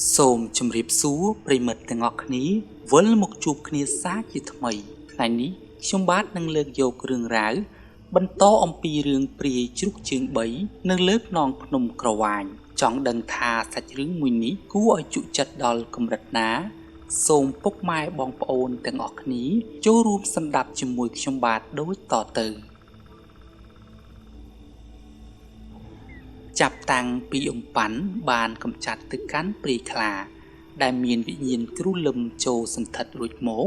សូមជម្រាបសួរប្រិយមិត្តទាំងអស់គ្នាវិលមកជួបគ្នាសាជាថ្មីថ្ងៃនេះខ្ញុំបាទនឹងលើកយករឿងរ៉ាវបន្តអំពីរឿងព្រាយជ្រូកជើង3នៅលើខ្នងភ្នំក្រវាញចង់ដឹងថាសាច់រឿងមួយនេះគួរឲ្យជក់ចិត្តដល់កម្រិតណាសូមពុកម៉ែបងប្អូនទាំងអស់គ្នាចូលរួមស្ដាប់ជាមួយខ្ញុំបាទដូចតទៅចាប់តាំងពីអំប៉ាន់បានកំចាត់ទៅកាន់ព្រាយខ្លាដែលមានវិញ្ញាណគ្រូលឹមចូលសន្ធិដ្ឋរួចមក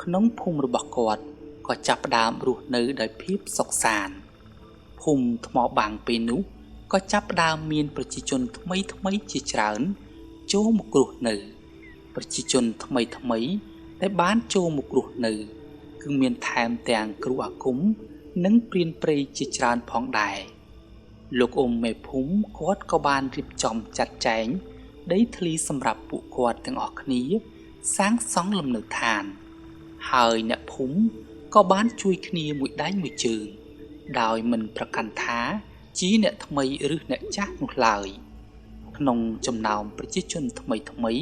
ក្នុងភូមិរបស់គាត់ក៏ចាប់ផ្ដើមរស់នៅដោយភាពសុខសាន្តភូមិថ្មបាំងពេលនោះក៏ចាប់ផ្ដើមមានប្រជាជនថ្មីថ្មីជាច្រើនចូលមករស់នៅប្រជាជនថ្មីថ្មីដែលបានចូលមករស់នៅគឺមានថែមទាំងគ្រូអាគមនិងព្រានព្រៃជាច្រើនផងដែរលោកអ៊ុំមេភូមិគាត់ក៏បានរៀបចំចាត់ចែងដីធ្លីសម្រាប់ពួកគាត់ទាំងអស់គ្នាសាងសង់លំនៅឋានហើយអ្នកភូមិក៏បានជួយគ្នាមួយដៃមួយជើងដោយមិនប្រកាន់ថាជាអ្នកថ្មីឬអ្នកចាស់នោះឡើយក្នុងចំណោមប្រជាជនថ្មីថ្មី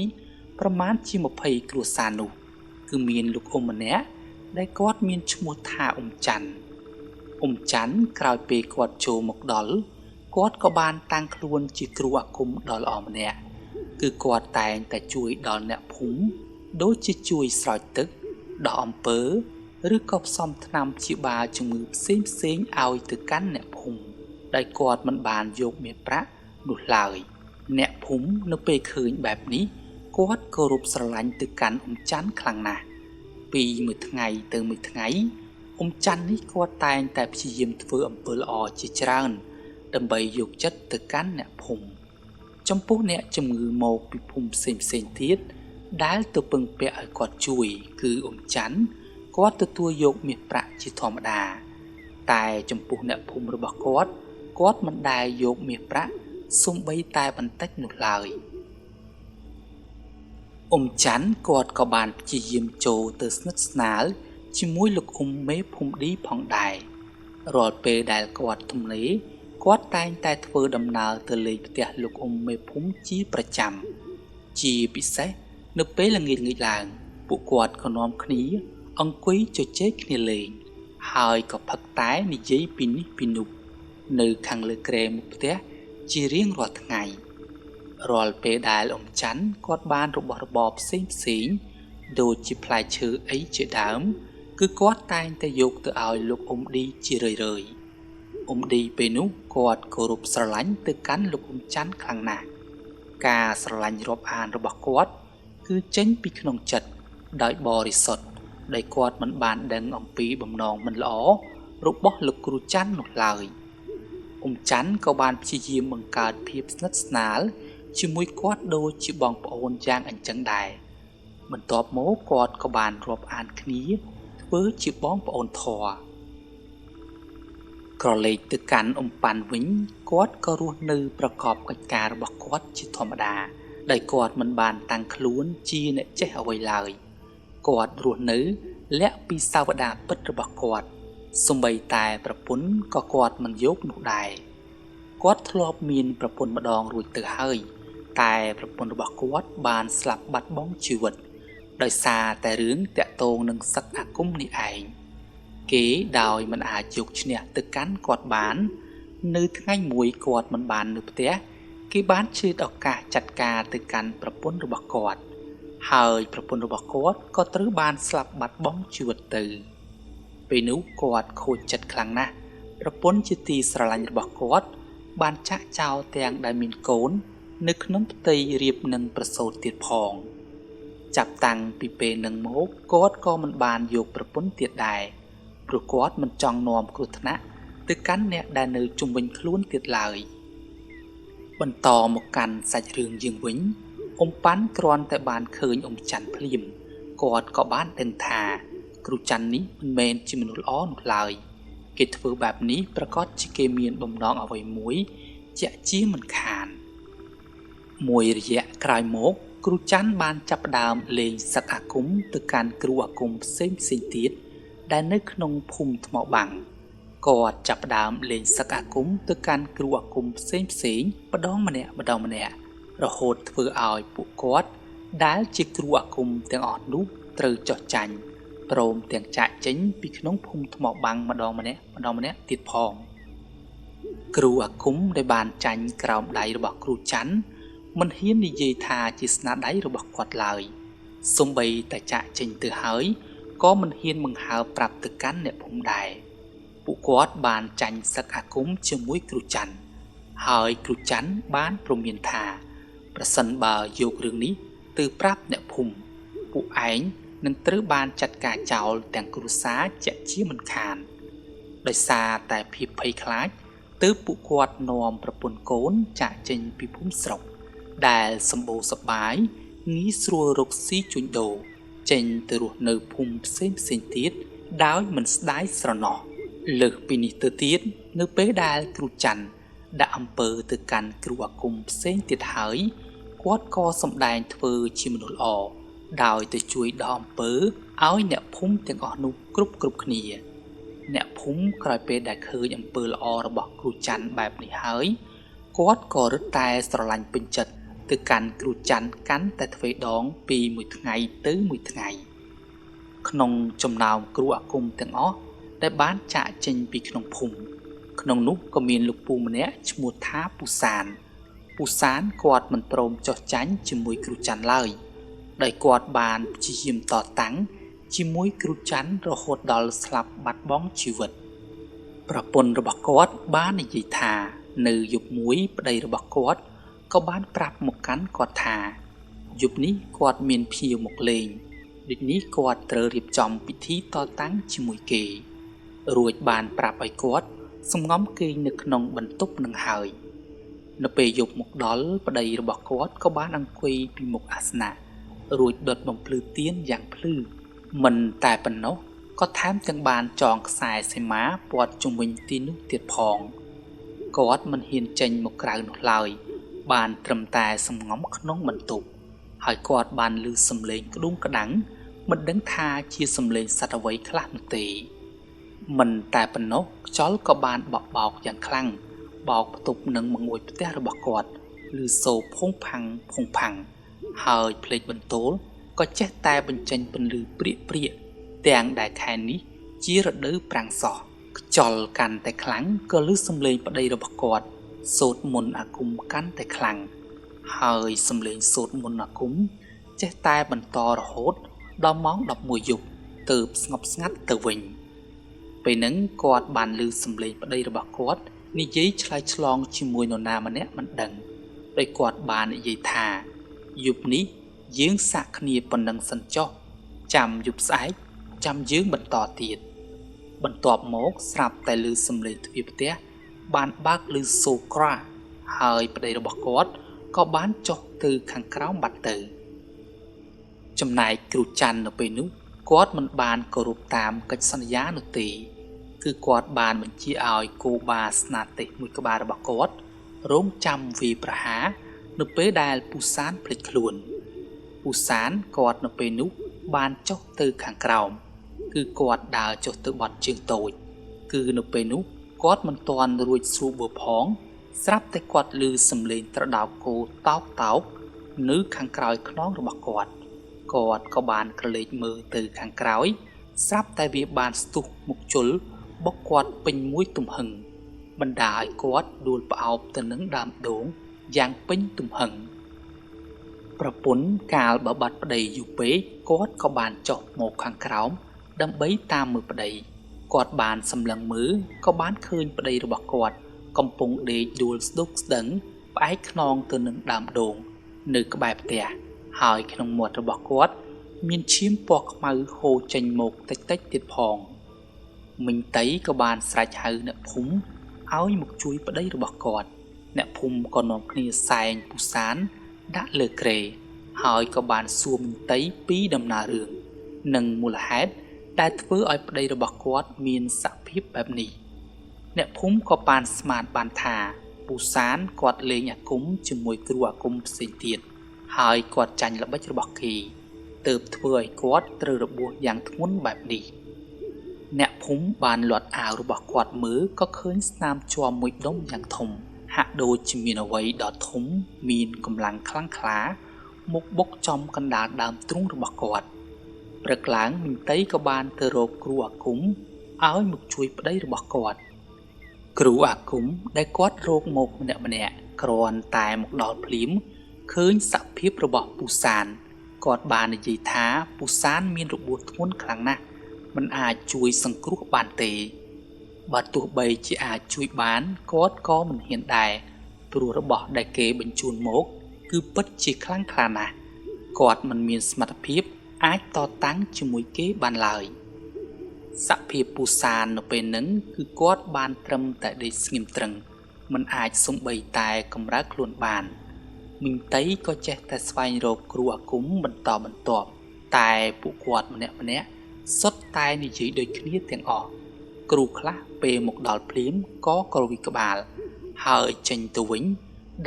ប្រមាណជា20គ្រួសារនោះគឺមានលោកអ៊ុំម្នាក់ដែលគាត់មានឈ្មោះថាអ៊ុំច័ន្ទអ៊ុំច័ន្ទក្រោយពេលគាត់ចូលមកដល់គាត់ក៏បានតាំងខ្លួនជាគ្រូអាគមដ៏ល្អម្នាក់គឺគាត់តែងតែជួយដល់អ្នកភូមិដូចជាជួយស្រោចទឹកដោះអំពើឬក៏ផ្សំថ្នាំព្យាបាលជំងឺផ្សេងផ្សេងឲ្យទៅកាន់អ្នកភូមិដែលគាត់មិនបានយកមាសប្រាក់នោះឡើយអ្នកភូមិនៅពេលឃើញបែបនេះគាត់គោរពស្រឡាញ់ទៅកាន់អ៊ុំច័ន្ទខ្លាំងណាស់ពីមួយថ្ងៃទៅមួយថ្ងៃអ៊ុំច័ន្ទនេះគាត់តែងតែព្យាយាមធ្វើអំពើល្អជាច្រើនដើម្បីយកចិត្តទៅកាន់អ្នកភូមិចំពោះអ្នកជំងឺមកពីភូមិផ្សេងផ្សេងទៀតដែលទៅពឹងពាក់ឲ្យគាត់ជួយគឺអ៊ុំច័ន្ទគាត់ទទួលយកមាសប្រាក់ជាធម្មតាតែចំពោះអ្នកភូមិរបស់គាត់គាត់មិនដែលយកមាសប្រាក់សូម្បីតែបន្តិចនោះឡើយអ៊ុំច័ន្ទគាត់ក៏បានព្យាយាមចូលទៅស្និទ្ធស្នាលជាមួយលោកអ៊ុំមេភូមិឌីផងដែររាល់ពេលដែលគាត់ទំនេរគាត់តែងតែធ្វើដំណើរទៅលេងផ្ទះលោកអ៊ុំមេភូមិជាប្រចាំជាពិសេសនៅពេលល្ងាចៗឡើងពួកគាត់ក៏នាំគ្នាអង្គុយជជែកគ្នាលេងហើយក៏ផឹកតែនិយាយពីនេះពីនោះនៅខាងលើគ្រែមុខផ្ទះជារៀងរាល់ថ្ងៃរាល់ពេលដែលអ៊ុំច័ន្ទគាត់បានរបស់របរផ្សេងផ្សេងដូចជាផ្លែឈើអីជាដើមគឺគាត់តែងតែយកទៅឲ្យលោកអ៊ុំឌីជារឿយៗអ៊ុំឌីពេលនោះគាត់គោរពស្រឡាញ់ទៅកាន់លោកអ៊ុំច័ន្ទខ្លាំងណាស់ការស្រឡាញ់រាប់អានរបស់គាត់គឺចេញពីក្នុងចិត្តដោយបរិសុទ្ធដោយគាត់មិនបានដឹងអំពីបំណងមិនល្អរបស់លោកគ្រូច័ន្ទនោះឡើយអ៊ុំច័ន្ទក៏បានព្យាយាមបង្កើតភាពស្និទ្ធស្នាលជាមួយគាត់ដូចជាបងប្អូនយ៉ាងអញ្ចឹងដែរបន្ទាប់មកគាត់ក៏បានរាប់អានគ្នាធ្វើជាបងប្អូនធម៌ក្រឡេកទៅកាន់អ៊ុំប៉ាន់វិញគាត់ក៏រស់នៅប្រកបកិច្ចការរបស់គាត់ជាធម្មតាដោយគាត់មិនបានតាំងខ្លួនជាអ្នកចេះអ្វីឡើយគាត់រស់នៅលាក់ពីសាវតាពិតរបស់គាត់សូម្បីតែប្រពន្ធក៏គាត់មិនយកនោះដែរគាត់ធ្លាប់មានប្រពន្ធម្ដងរួចទៅហើយតែប្រពន្ធរបស់គាត់បានស្លាប់បាត់បង់ជីវិតដោយសារតែរឿងតាក់ទងនឹងសឹកអាគមនេះឯងគេដោយមិនអាចយកឈ្នះទៅកាន់គាត់បាននៅថ្ងៃមួយគាត់មិនបាននៅផ្ទះគេបានឆ្លៀតឱកាសចាត់ការទៅកាន់ប្រពន្ធរបស់គាត់ហើយប្រពន្ធរបស់គាត់ក៏ត្រូវបានស្លាប់បាត់បង់ជីវិតទៅពេលនោះគាត់ខូចចិត្តខ្លាំងណាស់ប្រពន្ធជាទីស្រឡាញ់របស់គាត់បានចាក់ចោលទាំងដែលមានកូននៅក្នុងផ្ទៃរៀបនឹងប្រសូតទៀតផងចាប់តាំងពីពេលនឹងមកគាត់ក៏មិនបានយកប្រពន្ធទៀតដែរព្រោះគាត់មិនចង់នាំគ្រោះថ្នាក់ទៅកាន់អ្នកដែលនៅជុំវិញខ្លួនទៀតឡើយបន្តមកកាន់សាច់រឿងយើងវិញអ៊ុំប៉ាន់គ្រាន់តែបានឃើញអ៊ុំច័ន្ទភ្លាមគាត់ក៏បានដឹងថាគ្រូច័ន្ទនេះមិនមែនជាមនុស្សល្អនោះឡើយគេធ្វើបែបនេះប្រកាសជាគេមានបំណងអ្វីមួយជាក់ជាមិនខានមួយរយៈក្រោយមកគ្រូច័ន្ទបានចាប់ផ្ដើមលេងសឹកអាគមទៅកាន់គ្រូអាគមផ្សេងផ្សេងទៀតដែលនៅក្នុងភូមិថ្មបាំងគាត់ចាប់ផ្ដើមលេងសឹកអាគមទៅកាន់គ្រូអាគមផ្សេងផ្សេងម្ដងម្នាក់ម្ដងម្នាក់ រហូតធ្វើឲ្យពួកគាត់ដែលជាគ្រូអាគមទាំងអស់នោះត្រូវចោះចាញ់ព្រមទាំងចាកចេញពីក្នុងភូមិថ្មបាំងម្ដងម្នាក់ម្ដងម្នាក់ទៀតផងគ្រូអាគមដែលបានចាញ់ក្រោមដៃរបស់គ្រូច័ន្ទមិនហ៊ាននិយាយថាជាស្នាដៃរបស់គាត់ឡើយសូម្បីតែចាកចេញទៅហើយក៏មិនហ៊ានបង្ហើបប្រាប់ទៅកាន់អ្នកភូមិដែរពួកគាត់បានចាញ់សឹកអាគមជាមួយគ្រូច័ន្ទហើយគ្រូច័ន្ទបានព្រមានថាប្រសិនបើយករឿងនេះទៅប្រាប់អ្នកភូមិពួកឯងនឹងត្រូវបានចាត់ការចោលទាំងគ្រួសារជាក់ជាមិនខានដោយសារតែភាពភ័យខ្លាចទើបពួកគាត់នាំប្រពន្ធកូនចាកចេញពីភូមិស្រុកដែលសម្បូរសប្បាយងាយស្រួលរកស៊ីជួញដូរចេញទៅរស់នៅភូមិផ្សេងផ្សេងទៀតដោយមិនស្ដាយស្រណោះលើសពីនេះទៅទៀតនៅពេលដែលគ្រូច័ន្ទដាក់អំពើទៅកាន់គ្រូអាគមផ្សេងទៀតហើយគាត់ក៏សម្ដែងធ្វើជាមនុស្សល្អដោយទៅជួយដោះអំពើឲ្យអ្នកភូមិទាំងអស់នោះគ្រប់គ្នាអ្នកភូមិក្រោយពេលដែលឃើញអំពើល្អរបស់គ្រូច័ន្ទបែបនេះហើយគាត់ក៏រឹតតែស្រឡាញ់ពេញចិត្តទៅកាន់គ្រូច័ន្ទកាន់តែទ្វេដងពីមួយថ្ងៃទៅមួយថ្ងៃក្នុងចំណោមគ្រូអាគមទាំងអស់ដែលបានចាកចេញពីក្នុងភូមិក្នុងនោះក៏មានលោកពូម្នាក់ឈ្មោះថាពូសានពូសានគាត់មិនព្រមចុះចាញ់ជាមួយគ្រូច័ន្ទឡើយដោយគាត់បានព្យាយាមតតាំងជាមួយគ្រូច័ន្ទរហូតដល់ស្លាប់បាត់បង់ជីវិតប្រពន្ធរបស់គាត់បាននិយាយថានៅយប់មួយប្តីរបស់គាត់ក៏បានប្រាប់មកកាន់គាត់ថាយប់នេះគាត់មានភ្ញៀវមកលេងដូចនេះគាត់ត្រូវរៀបចំពិធីតតាំងជាមួយគេរួចបានប្រាប់ឲ្យគាត់សំងំគេងនៅក្នុងបន្ទប់នឹងហើយនៅពេលយប់មកដល់ប្តីរបស់គាត់ក៏បានអង្គុយពីមុខអាសនៈរួចដុតបំភ្លឺទៀនយ៉ាងភ្លឺមិនតែប៉ុណ្ណោះក៏ថែមទាំងបានចងខ្សែសីមាព័ទ្ធជុំវិញទីនោះទៀតផងគាត់មិនហ៊ានចេញមកក្រៅនោះឡើយបានត្រឹមតែសំងំក្នុងបន្ទប់ហើយគាត់បានឮសំឡេងក្ដុងក្ដាំងមិនដឹងថាជាសំឡេងសត្វអ្វីខ្លះនោះទេមិនតែប៉ុណ្ណោះខ្យល់ក៏បានបក់បោកយ៉ាងខ្លាំងបោកផ្ទប់នឹងបង្អួចផ្ទះរបស់គាត់ឮសូរផុងផាំងផុងផាំងហើយភ្លេចបន្ទោលក៏ចេះតែបញ្ចេញពន្លឺព្រាកព្រាកទាំងដែលខែនេះជារដូវប្រាំងសោះខ្យល់កាន់តែខ្លាំងក៏ឮសំឡេងប្តីរបស់គាត់សូត្រមន្តអាគមកាន់តែខ្លាំងហើយសំឡេងសូត្រមន្តអាគមចេះតែបន្តរហូតដល់ម៉ោង11យប់ទើបស្ងប់ស្ងាត់ទៅវិញពេលហ្នឹងគាត់បានឮសំឡេងប្តីរបស់គាត់និយាយឆ្លើយឆ្លងជាមួយនរណាម្នាក់មិនដឹងដោយគាត់បាននិយាយថាយប់នេះយើងសាក់គ្នាប៉ុណ្ណឹងសិនចុះចាំយប់ស្អែកចាំយើងបន្តទៀតបន្ទាប់មកស្រាប់តែឮសំឡេងទ្វារផ្ទះបានបើកឮសូក្រាហើយប្តីរបស់គាត់ក៏បានចុះទៅខាងក្រោមបាត់ទៅចំណែកគ្រូច័ន្ទនៅពេលនោះគាត់មិនបានគោរពតាមកិច្ចសន្យានោះទេគឺគាត់បានបញ្ជាឲ្យគោបាស្នាទេសមួយក្បាលរបស់គាត់រងចាំវាយប្រហារនៅពេលដែលពូសានភ្លេចខ្លួនពូសានគាត់នៅពេលនោះបានចុះទៅខាងក្រោមគឺគាត់ដើរចុះទៅបត់ជើងតូចគឺនៅពេលនោះគាត់មិនទាន់រួចស្រួលបផងស្រាប់តែគាត់ឮសំឡេងត្រដោកគោតោកតោកនៅខាងក្រោយខ្នងរបស់គាត់គាត់ក៏បានក្រឡេកមើលទៅខាងក្រោយស្រាប់តែវាបានស្ទុះមុខជុលបុកគាត់ពេញមួយទំហឹងបណ្ដាឲ្យគាត់ដួលផ្អោបទៅនឹងដើមដូងយ៉ាងពេញទំហឹងប្រពន្ធកាលបើបាត់ប្តីយូរពេកគាត់ក៏បានចុះមកខាងក្រោមដើម្បីតាមមើលប្តីគាត់បានសម្លឹងមើលក៏បានឃើញប្តីរបស់គាត់កំពុងដេកដួលស្ដុកស្ដឹងផ្អែកខ្នងទៅនឹងដើមដូងនៅក្បែរផ្ទះហើយក្នុងមាត់របស់គាត់មានឈាមពណ៌ខ្មៅហូរចេញមកតិចៗទៀតផងមីងតីក៏បានស្រែកហៅអ្នកភូមិឲ្យមកជួយប្តីរបស់គាត់អ្នកភូមិក៏នាំគ្នាសែងពូសានដាក់លើគ្រែហើយក៏បានសួរមីងតីពីដំណើររឿងនិងមូលហេតុដែលធ្វើឲ្យប្តីរបស់គាត់មានសភាពបែបនេះអ្នកភូមិក៏បានស្មានបានថាពូសានគាត់លេងអាគមជាមួយគ្រូអាគមផ្សេងទៀតហើយគាត់ចាញ់ល្បិចរបស់គេទើបធ្វើឲ្យគាត់ត្រូវរបួសយ៉ាងធ្ងន់បែបនេះអ្នកភូមិបានលាត់អាវរបស់គាត់មើលក៏ឃើញស្នាមជាំមួយដុំយ៉ាងធំ ហាក់ដូចជាមានអ្វីដ៏ធំមានកម្លាំងខ្លាំងក្លាមកបុកចំកណ្ដាលដើមទ្រូងរបស់គាត់ព្រឹកឡើងមីងតីក៏បានទៅរកគ្រូអាគមឲ្យមកជួយប្តីរបស់គាត់គ្រូអាគមដែលគាត់រកមកម្នាក់ម្នាក់គ្រាន់តែមកដល់ភ្លាមឃើញសភាពរបស់ពូសានគាត់បាននិយាយថាពូសានមានរបួសធ្ងន់ខ្លាំងណាស់មិនអាចជួយសង្គ្រោះបានទេបើទោះបីជាអាចជួយបានគាត់ក៏មិនហ៊ានដែរព្រោះរបស់ដែលគេបញ្ជូនមកគឺពិតជាខ្លាំងក្លាណាស់គាត់មិនមានសមត្ថភាពអាចតតាំងជាមួយគេបានឡើយសភាពពូសាននៅពេលហ្នឹងគឺគាត់បានត្រឹមតែដេកស្ងៀមត្រឹងមិនអាចសំបីតែកម្រើកខ្លួនបានមីងតីក៏ចេះតែស្វែងរកគ្រូអាគមបន្តបន្ទាប់តែពួកគាត់ម្នាក់ម្នាក់សុទ្ធតែនិយាយដូចគ្នាទាំងអស់គ្រូខ្លះពេលមកដល់ភ្លាមក៏ក្រវីក្បាលហើយចេញទៅវិញ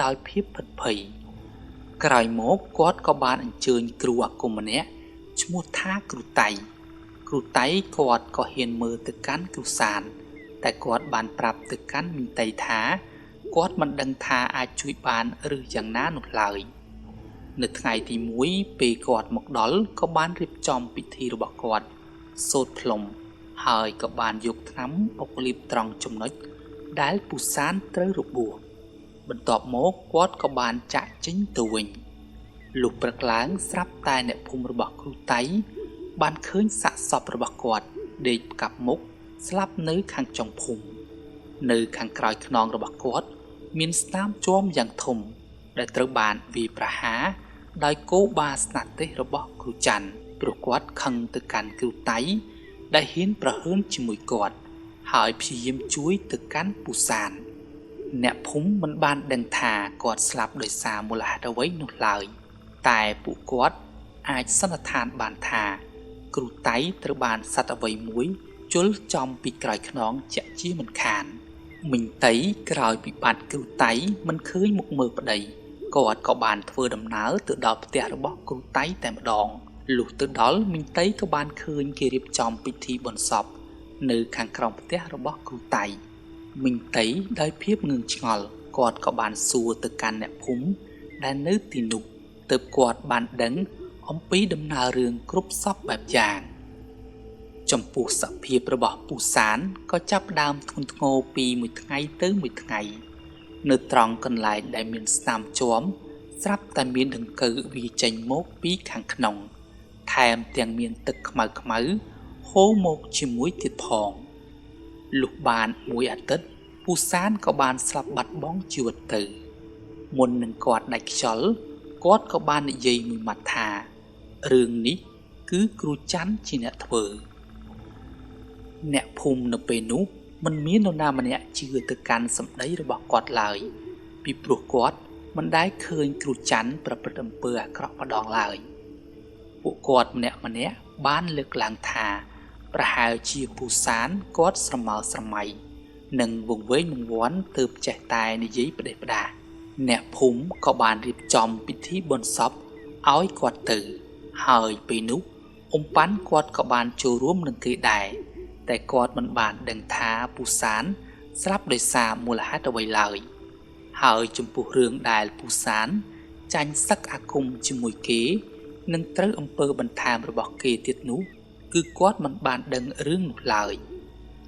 ដោយភាពភិតភ័យក្រោយមកគាត់ក៏បានអញ្ជើញគ្រូអាគមម្នាក់ឈ្មោះថាគ្រូតៃគ្រូតៃគាត់ក៏ហ៊ានមើលទៅកាន់គ្រូសានតែគាត់បានប្រាប់ទៅកាន់មីងតីថាគាត់មិនដឹងថាអាចជួយបានឬយ៉ាងណានោះឡើយនៅថ្ងៃទី1ពេលគាត់មកដល់ក៏បានរៀបចំពិធីរបស់គាត់សូត្រផ្លុំហើយក៏បានយកថ្នាំបុកលាបត្រង់ចំណុចដែលពូសានត្រូវរបួសបន្ទាប់មកគាត់ក៏បានចាក់ចេញទៅវិញលុះព្រឹកឡើងស្រាប់តែអ្នកភូមិរបស់គ្រូតៃបានឃើញសាកសពរបស់គាត់ដេកផ្កាប់មុខស្លាប់នៅខាងចុងភូមិនៅខាងក្រោយខ្នងរបស់គាត់មានស្នាមជាំយ៉ាងធំដែលត្រូវបានវាយប្រហារដោយគោបាស្នាទេសរបស់គ្រូច័ន្ទព្រោះគាត់ខឹងទៅកាន់គ្រូតៃដែលហ៊ានប្រហើនជាមួយគាត់ហើយព្យាយាមជួយទៅកាន់ពូសានអ្នកភូមិមិនបានដឹងថាគាត់ស្លាប់ដោយសារមូលហេតុអ្វីនោះឡើយតែពួកគាត់អាចសន្និដ្ឋានបានថាគ្រូតៃត្រូវបានសត្វអ្វីមួយជល់ចំពីក្រោយខ្នងជាក់ជាមិនខានមីងតីក្រោយពីបាត់គ្រូតៃមិនឃើញមុខមើលប្តីគាត់ក៏បានធ្វើដំណើរទៅដល់ផ្ទះរបស់គ្រូតៃតែម្ដងលុះទៅដល់មីងតីក៏បានឃើញគេរៀបចំពិធីបុណ្យសពនៅខាងក្រោមផ្ទះរបស់គ្រូតៃមីងតីដោយភាពងឿងឆ្ងល់គាត់ក៏បានសួរទៅកាន់អ្នកភូមិដែលនៅទីនោះទើបគាត់បានដឹងអំពីដំណើររឿងគ្រប់សពបែបយ៉ាងចំពោះសភាពរបស់ពូសានក៏ចាប់ផ្ដើមធ្ងន់ធ្ងរពីមួយថ្ងៃទៅមួយថ្ងៃនៅត្រង់កន្លែងដែលមានស្នាមជាំស្រាប់តែមានដង្កូវវាចេញមកពីខាងក្នុងថែមទាំងមានទឹកខ្មៅខ្មៅហូរមកជាមួយទៀតផងលុះបានមួយអាទិត្យពូសានក៏បានស្លាប់បាត់បង់ជីវិតទៅមុននឹងគាត់ដាច់ខ្យល់គាត់ក៏បាននិយាយមួយម៉ាត់ថារឿងនេះគឺគ្រូច័ន្ទជាអ្នកធ្វើអ្នកភូមិនៅពេលនោះមិនមាននរណាម្នាក់ជឿទៅកាន់សម្ដីរបស់គាត់ឡើយពីព្រោះគាត់មិនដែលឃើញគ្រូច័ន្ទប្រព្រឹត្តអំពើអាក្រក់ម្ដងឡើយពួកគាត់ម្នាក់ម្នាក់បានលើកឡើងថាប្រហែលជាពូសានគាត់ស្រមើស្រមៃនិងវង្វេងវង្វាន់ទើបចេះតែនិយាយផ្ដេសផ្ដាសអ្នកភូមិក៏បានរៀបចំពិធីបុណ្យសពឲ្យគាត់ទៅហើយពេលនោះអ៊ំប៉ាន់គាត់ក៏បានចូលរួមនឹងគេដែរតែគាត់មិនបានដឹងថាពូសានស្លាប់ដោយសារមូលហេតុអ្វីឡើយហើយចំពោះរឿងដែលពូសានចាញ់សឹកអាគមជាមួយគេនឹងត្រូវអំពើបន្ថែមរបស់គេទៀតនោះគឺគាត់មិនបានដឹងរឿងនោះឡើយ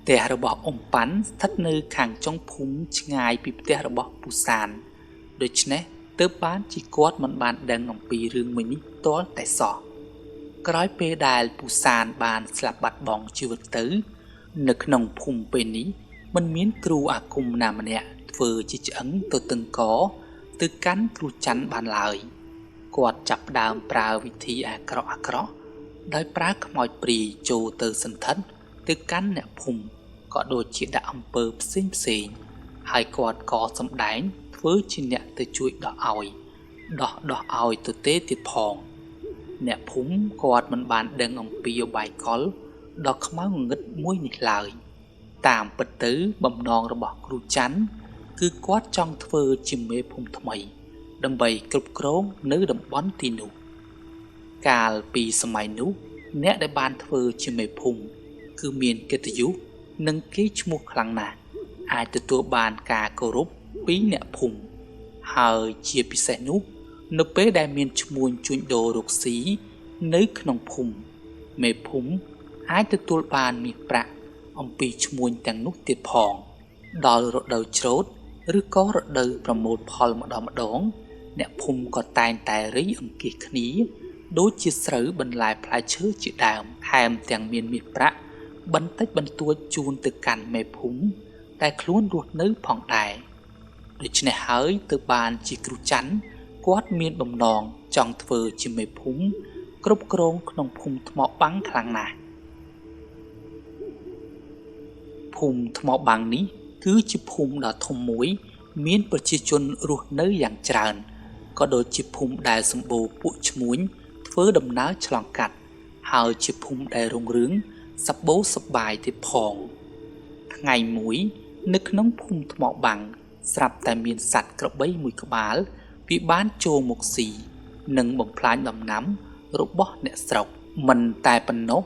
ផ្ទះរបស់អ៊ំប៉ាន់ស្ថិតនៅខាងចុងភូមិឆ្ងាយពីផ្ទះរបស់ពូសានដូច្នេះទើបបានជាគាត់មិនបានដឹងអំពីរឿងមួយនេះទាល់តែសោះក្រោយពេលដែលពូសានបានស្លាប់បាត់បង់ជីវិតទៅនៅក្នុងភូមិពេលនេះមិនមានគ្រូអាគមណាម្នាក់ធ្វើជាឆ្អឹងទៅតឹងកទៅកាន់គ្រូច័ន្ទបានឡើយគាត់ចាប់ផ្ដើមប្រើវិធីអាក្រក់អាក្រក់ដោយប្រើខ្មោចព្រាយចូលទៅសន្ធិដ្ឋទៅកាន់អ្នកភូមិក៏ដូចជាដាក់អំពើផ្សេងផ្សេងហើយគាត់ក៏សម្ដែងធ្វើជាអ្នកទៅជួយដោះឲ្យដោះឲ្យទៅទេទៀតផងអ្នកភូមិគាត់មិនបានដឹងអំពីឧបាយកលដ៏ខ្មៅងងឹតមួយនេះឡើយតាមពិតទៅបំណងរបស់គ្រូច័ន្ទគឺគាត់ចង់ធ្វើជាមេភូមិថ្មីដើម្បីគ្រប់គ្រងនៅតំបន់ទីនោះកាលពីសម័យនោះអ្នកដែលបានធ្វើជាមេភូមិគឺមានកិត្តិយសនិងគេឈ្មោះខ្លាំងណាស់អាចទទួលបានការគោរព ពីអ្នកភូមិហើយជាពិសេសនោះនៅពេលដែលមានឈ្មួញជួញដូររកស៊ីនៅក្នុងភូមិមេភូមិអាចទទួលបានមាសប្រាក់អំពីឈ្មួញទាំងនោះទៀតផងដល់រដូវច្រូតឬក៏រដូវប្រមូលផលម្ដងម្ដងអ្នកភូមិក៏តែងតែរៃអង្គាសគ្នាដូចជាស្រូវបន្លែផ្លែឈើជាដើមថែមទាំងមានមាសប្រាក់បន្តិចបន្តួចជូនទៅកាន់មេភូមិតែខ្លួនរស់នៅផងដែរដូច្នេះហើយទើបបានជាគ្រូច័ន្ទគាត់មានបំណងចង់ធ្វើជាមេភូមិគ្រប់គ្រងក្នុងភូមិថ្មបាំងខ្លាំងណាស់ភូមិថ្មបាំងនេះគឺជាភូមិដ៏ធំមួយមានប្រជាជនរស់នៅយ៉ាងច្រើនក៏ដូចជាភូមិដែលសម្បូរពួកឈ្មួញធ្វើដំណើរឆ្លងកាត់ហើយជាភូមិដែលរុងរឿងសម្បូរសប្បាយទៀតផងថ្ងៃមួយនៅក្នុងភូមិថ្មបាំងស្រាប់តែមានសត្វក្របីមួយក្បាលវាបានចូលមកស៊ីនិងបំផ្លាញដំណាំរបស់អ្នកស្រុកមិនតែប៉ុណ្ណោះ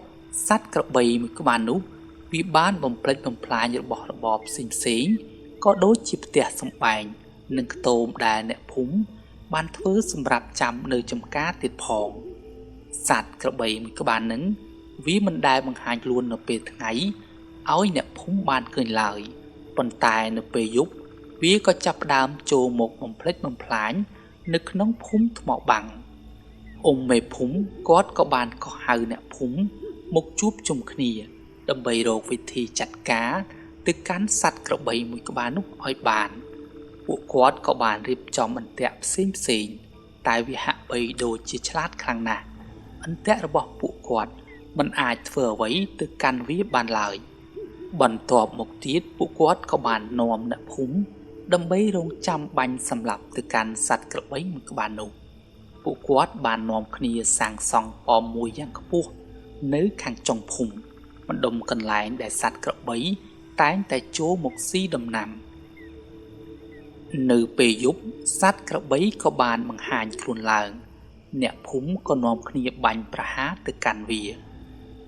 សត្វក្របីមួយក្បាលនោះវាបានបំផ្លិចបំផ្លាញរបស់របរផ្សេងៗក៏ដូចជាផ្ទះសម្បែងនិងខ្ទមដែលអ្នកភូមិបានធ្វើសម្រាប់ចាំនៅចំការទៀតផងសត្វក្របីមួយក្បាលនឹងវាមិនដែលបង្ហាញខ្លួននៅពេលថ្ងៃឲ្យអ្នកភូមិបានឃើញឡើយប៉ុន្តែនៅពេលយប់វាក៏ចាប់ផ្ដើមចូលមកបំផ្លិចបំផ្លាញនៅក្នុងភូមិថ្មបាំងអ៊ំមេភូមិគាត់ក៏បានកោះហៅអ្នកភូមិមកជួបជុំគ្នាដើម្បីរកវិធីចាត់ការទៅកាន់សត្វក្របីមួយក្បាលនោះឲ្យបានពួកគាត់ក៏បានរៀបចំអន្ទាក់ផ្សេងៗតែវាហាក់បីដូចជាឆ្លាតខ្លាំងណាស់អន្ទាក់របស់ពួកគាត់មិនអាចធ្វើអ្វីទៅកាន់វាបានឡើយបន្ទាប់មកទៀតពួកគាត់ក៏បាននាំអ្នកភូមិដើម្បីរងចាំបាញ់សម្លាប់ទៅកាន់សត្វក្របីមួយក្បាលនោះពួកគាត់បាននាំគ្នាសាងសង់ប៉មមួយយ៉ាងខ្ពស់នៅខាងចុងភូមិម្ដុំកន្លែងដែលសត្វក្របីតែងតែចូលមកស៊ីដំណាំនៅពេលយប់សត្វក្របីក៏បានបង្ហាញខ្លួនឡើងអ្នកភូមិក៏នាំគ្នាបាញ់ប្រហារទៅកាន់វា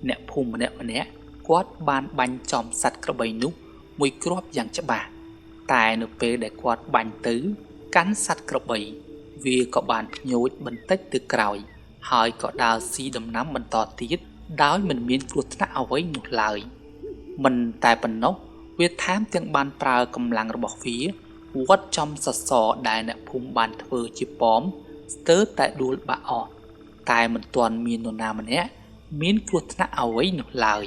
អ្នកភូមិម្នាក់ៗគាត់បានបាញ់ចំសត្វក្របីនោះមួយគ្រាប់យ៉ាងច្បាស់តែនៅពេលដែលគាត់បាញ់ទៅកាន់សត្វក្របីវាក៏បានភ្ញូចបន្តិចទៅក្រោយហើយក៏ដើរស៊ីដំណាំបន្តទៀតដោយមិនមានគ្រោះថ្នាក់អ្វីនោះឡើយមិនតែប៉ុណ្ណោះវាថែមទាំងបានប្រើកម្លាំងរបស់វាវត្តចំសសរដែលអ្នកភូមិបានធ្វើជាប៉មស្ទើរតែដួលបាក់អស់តែមិនទាន់មាននរណាម្នាក់មានគ្រោះថ្នាក់អ្វីនោះឡើយ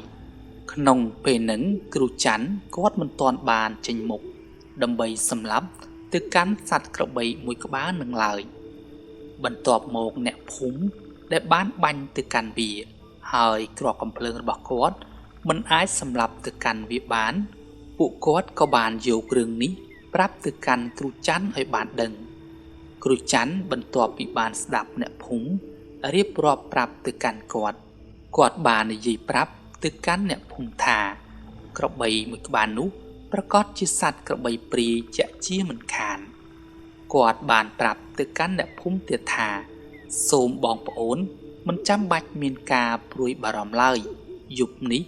ក្នុងពេលហ្នឹងគ្រូច័ន្ទគាត់មិនទាន់បានចេញមុខដើម្បីសម្លាប់ទៅកាន់សត្វក្របីមួយក្បាលនឹងឡើយបន្ទាប់មកអ្នកភូមិដែលបានបាញ់ទៅកាន់វាហើយគ្រាប់កាំភ្លើងរបស់គាត់មិនអាចសម្លាប់ទៅកាន់វាបានពួកគាត់ក៏បានយករឿងនេះប្រាប់ទៅកាន់គ្រូច័ន្ទឲ្យបានដឹងគ្រូច័ន្ទបន្ទាប់ពីបានស្ដាប់អ្នកភូមិរៀបរាប់ប្រាប់ទៅកាន់គាត់គាត់បាននិយាយប្រាប់ទៅកាន់អ្នកភូមិថាក្របីមួយក្បាលនោះប្រកាសជាសត្វក្របីព្រាយជាក់ជាមិនខានគាត់បានប្រាប់ទៅកាន់អ្នកភូមិទៀតថាសូមបងប្អូនមិនចាំបាច់មានការព្រួយបារម្ភឡើយយប់នេះ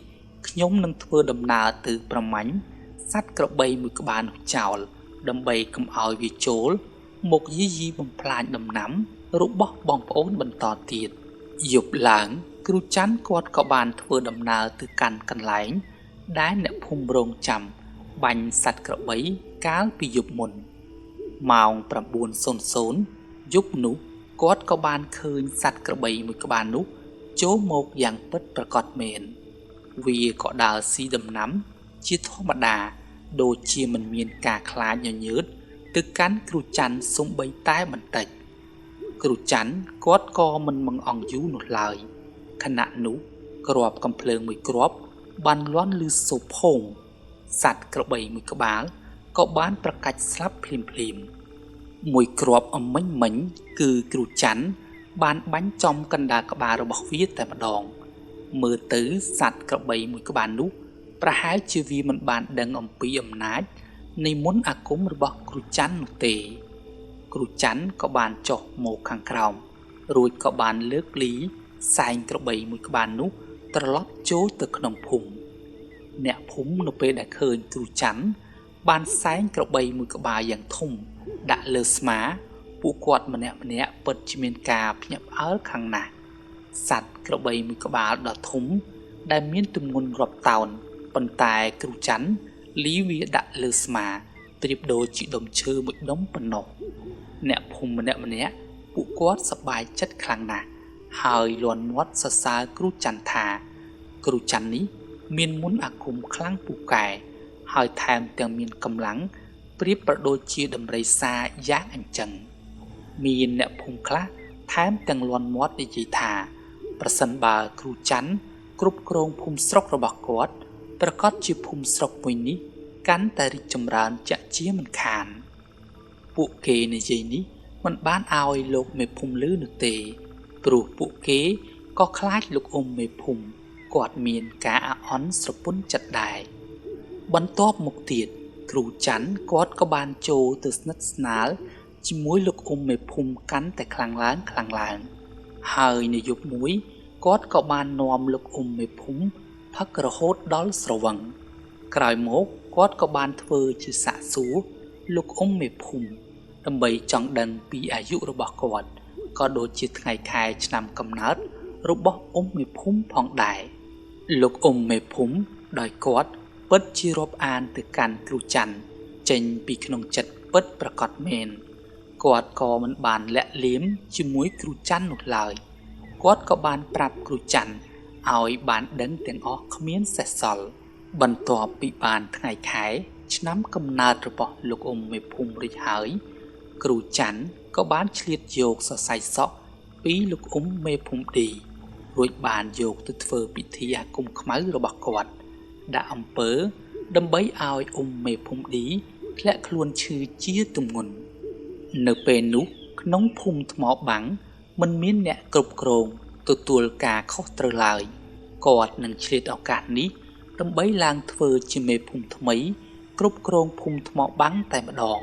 ខ្ញុំនឹងធ្វើដំណើរទៅប្រមាញ់សត្វក្របីមួយក្បាលនោះចោលដើម្បីកុំឲ្យវាចូលមកយាយីបំផ្លាញដំណាំរបស់បងប្អូនបន្តទៀតយប់ឡើងគ្រូច័ន្ទគាត់ក៏បានធ្វើដំណើរទៅកាន់កន្លែងដែលអ្នកភូមិរងចាំបាញ់សត្វក្របីកាលពីយប់មុនម៉ោង 9:00 យប់នោះគាត់ក៏បានឃើញសត្វក្របីមួយក្បាលនោះចូលមកយ៉ាងពិតប្រាកដមែនវាក៏ដើរស៊ីដំណាំជាធម្មតាដូចជាមិនមានការខ្លាចញញើតទៅកាន់គ្រូច័ន្ទសូម្បីតែបន្តិចគ្រូច័ន្ទគាត់ក៏មិនបង្អង់យូរនោះឡើយខណៈនោះគ្រាប់កាំភ្លើងមួយគ្រាប់បានលាន់ឮសូរផោងសត្វក្របីមួយក្បាលក៏បានប្រកាច់ស្លាប់ភ្លាមៗមួយគ្រាប់អមិញមិញគឺគ្រូច័ន្ទបានបាញ់ចំកណ្ដាលក្បាលរបស់វាតែម្ដងមើលទៅសត្វក្របីមួយក្បាលនោះប្រហែលជាវាមិនបានដឹងអំពីអំណាចនៃមន្តអាគមរបស់គ្រូច័ន្ទនោះទេគ្រូច័ន្ទក៏បានចុះមកខាងក្រោមរួចក៏បានលើកលីសែងក្របីមួយក្បាលនោះត្រឡប់ចូលទៅក្នុងភូមិអ្នកភូមិនៅពេលដែលឃើញគ្រូច័ន្ទ បានសែងក្របីមួយក្បាលយ៉ាងធំដាក់លើស្មាពួកគាត់ម្នាក់ៗពិតជាមានការភ្ញាក់ផ្អើលខាងណាស់សត្វក្របីមួយក្បាលដ៏ធំដែលមានទម្ងន់រាប់តោនប៉ុន្តែគ្រូច័ន្ទលីវាដាក់លើស្មាប្រៀបដូចជាដុំឈើមួយដុំប៉ុណ្ណោះអ្នកភូមិម្នាក់ៗពួកគាត់សប្បាយចិត្តខ្លាំងណាស់ហើយលាន់មាត់សរសើរគ្រូច័ន្ទថាគ្រូច័ន្ទនេះមានមន្តអាគមខ្លាំងពូកែហើយថែមទាំងមានកម្លាំងប្រៀបប្រដូចជាដំរីសាយ៉ាងអញ្ចឹងមានអ្នកភូមិខ្លះថែមទាំងលាន់មាត់និយាយថាប្រសិនបើគ្រូច័ន្ទគ្រប់គ្រងភូមិស្រុករបស់គាត់ប្រកាសជាភូមិស្រុកមួយនេះកាន់តែរីកចម្រើនជាក់ជាមិនខានពួកគេនិយាយនេះមិនបានឲ្យលោកមេភូមិឮនោះទេព្រោះពួកគេក៏ខ្លាចលោកអ៊ំមេភូមិគាត់មានការអាក់អន់ស្រពន់ចិត្តដែរបន្ទាប់មកទៀតគ្រូច័ន្ទគាត់ក៏បានចូលទៅស្និទ្ធស្នាលជាមួយលោកអ៊ំមេភូមិកាន់តែខ្លាំងឡើងខ្លាំងឡើងហើយនៅយប់មួយគាត់ក៏បាននាំលោកអ៊ំមេភូមិផឹករហូតដល់ស្រវឹងក្រោយមកគាត់ក៏បានធ្វើជាសាកសួរលោកអ៊ំមេភូមិដើម្បីចង់ដឹងពីអាយុរបស់គាត់ក៏ដូចជាថ្ងៃខែឆ្នាំកំណើតរបស់អ៊ំមេភូមិផងដែរលោកអ៊ំមេភូមិដោយគាត់ពិតជារាប់អានទៅកាន់គ្រូច័ន្ទចេញពីក្នុងចិត្តពិតប្រាកដមែនគាត់ក៏មិនបានលាក់លៀមជាមួយគ្រូច័ន្ទនោះឡើយគាត់ក៏បានប្រាប់គ្រូច័ន្ទឲ្យបានដឹងទាំងអស់គ្មានសេះសល់បន្ទាប់ពីបានថ្ងៃខែឆ្នាំកំណើតរបស់លោកអ៊ំមេភូមិរួចហើយគ្រូច័ន្ទក៏បានឆ្លៀតយកសរសៃសក់ពីលោកអ៊ំមេភូមិឌីរួចបានយកទៅធ្វើពិធីអាគមខ្មៅរបស់គាត់ដាក់អំពើដើម្បីឲ្យអ៊ំមេភូមិឌីធ្លាក់ខ្លួនឈឺជាទម្ងន់នៅពេលនោះក្នុងភូមិថ្មបាំងមិនមានអ្នកគ្រប់គ្រងទទួលការខុសត្រូវឡើយគាត់នឹងឆ្លៀតឱកាសនេះដើម្បីឡើងធ្វើជាមេភូមិថ្មីគ្រប់គ្រងភូមិថ្មបាំងតែម្ដង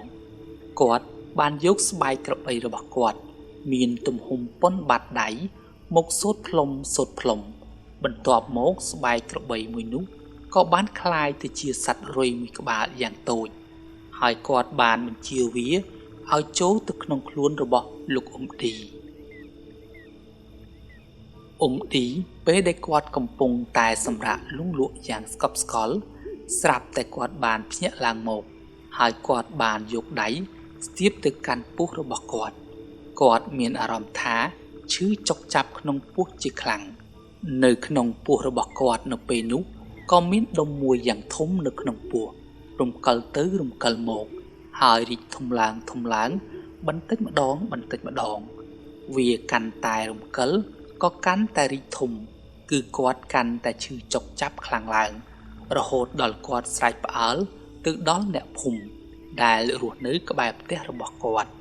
គាត់បានយកស្បែកក្របីរបស់គាត់មានទំហំប៉ុនបាតដៃមកសូត្រផ្លុំសូត្រផ្លុំបន្ទាប់មកស្បែកក្របីមួយនោះក៏បានក្លាយទៅជាសត្វរុយមួយក្បាលយ៉ាងតូចហើយគាត់បានបញ្ជាវាឲ្យចូលទៅក្នុងខ្លួនរបស់លោកអ៊ំឌីអ៊ំឌីពេលដែលគាត់កំពុងតែសម្រាកលង់លក់យ៉ាងស្កប់ស្កល់ស្រាប់តែគាត់បានភ្ញាក់ឡើងមកហើយគាត់បានយកដៃស្ទាបទៅកាន់ពោះរបស់គាត់គាត់មានអារម្មណ៍ថាឈឺចុកចាប់ក្នុងពោះជាខ្លាំងនៅក្នុងពោះរបស់គាត់នៅពេលនោះក៏មានដុំមួយយ៉ាងធំនៅក្នុងពោះរំកិលទៅរំកិលមកហើយរីកធំឡើងធំឡើងបន្តិចម្ដងបន្តិចម្ដងវាកាន់តែរំកិលក៏កាន់តែរីកធំគឺគាត់កាន់តែឈឺចុកចាប់ខ្លាំងឡើងរហូតដល់គាត់ស្រែកផ្អើលទៅដល់អ្នកភូមិដែលរស់នៅក្បែរផ្ទះរបស់គាត់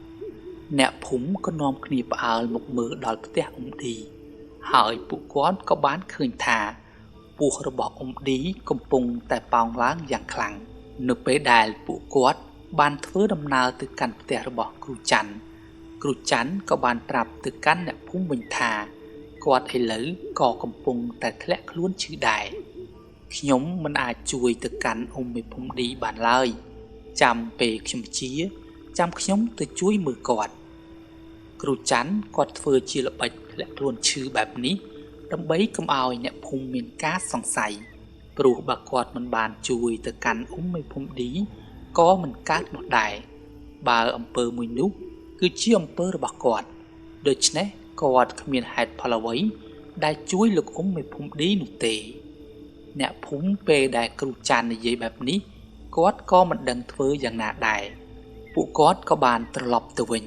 អ្នកភូមិក៏នាំគ្នាផ្អើលមកមើលដល់ផ្ទះអ៊ំឌីហើយពួកគាត់ក៏បានឃើញថាពោះរបស់អ៊ំឌីកំពុងតែប៉ោងឡើងយ៉ាងខ្លាំងនៅពេលដែលពួកគាត់បានធ្វើដំណើរទៅកាន់ផ្ទះរបស់គ្រូច័ន្ទគ្រូច័ន្ទក៏បានប្រាប់ទៅកាន់អ្នកភូមិវិញថាគាត់ឥឡូវក៏កំពុងតែធ្លាក់ខ្លួនឈឺដែរខ្ញុំមិនអាចជួយទៅកាន់អ៊ំមេភូមិឌីបានឡើយចាំពេលខ្ញុំជាចាំខ្ញុំទៅជួយមើលគាត់គ្រូច័ន្ទគាត់ធ្វើជាល្បិចធ្លាក់ខ្លួនឈឺបែបនេះដើម្បីកុំឲ្យអ្នកភូមិមានការសង្ស័យព្រោះបើគាត់មិនបានជួយទៅកាន់អ៊ំមេភូមិឌីក៏មិនកើតនោះដែរបើអំពើមួយនោះគឺជាអំពើរបស់គាត់ដូច្នេះគាត់គ្មានហេតុផលអ្វីដែលជួយលោកអ៊ំមេភូមិឌីនោះទេអ្នកភូមិពេលដែលគ្រូច័ន្ទនិយាយបែបនេះគាត់ក៏មិនដឹងធ្វើយ៉ាងណាដែរពួកគាត់ក៏បានត្រឡប់ទៅវិញ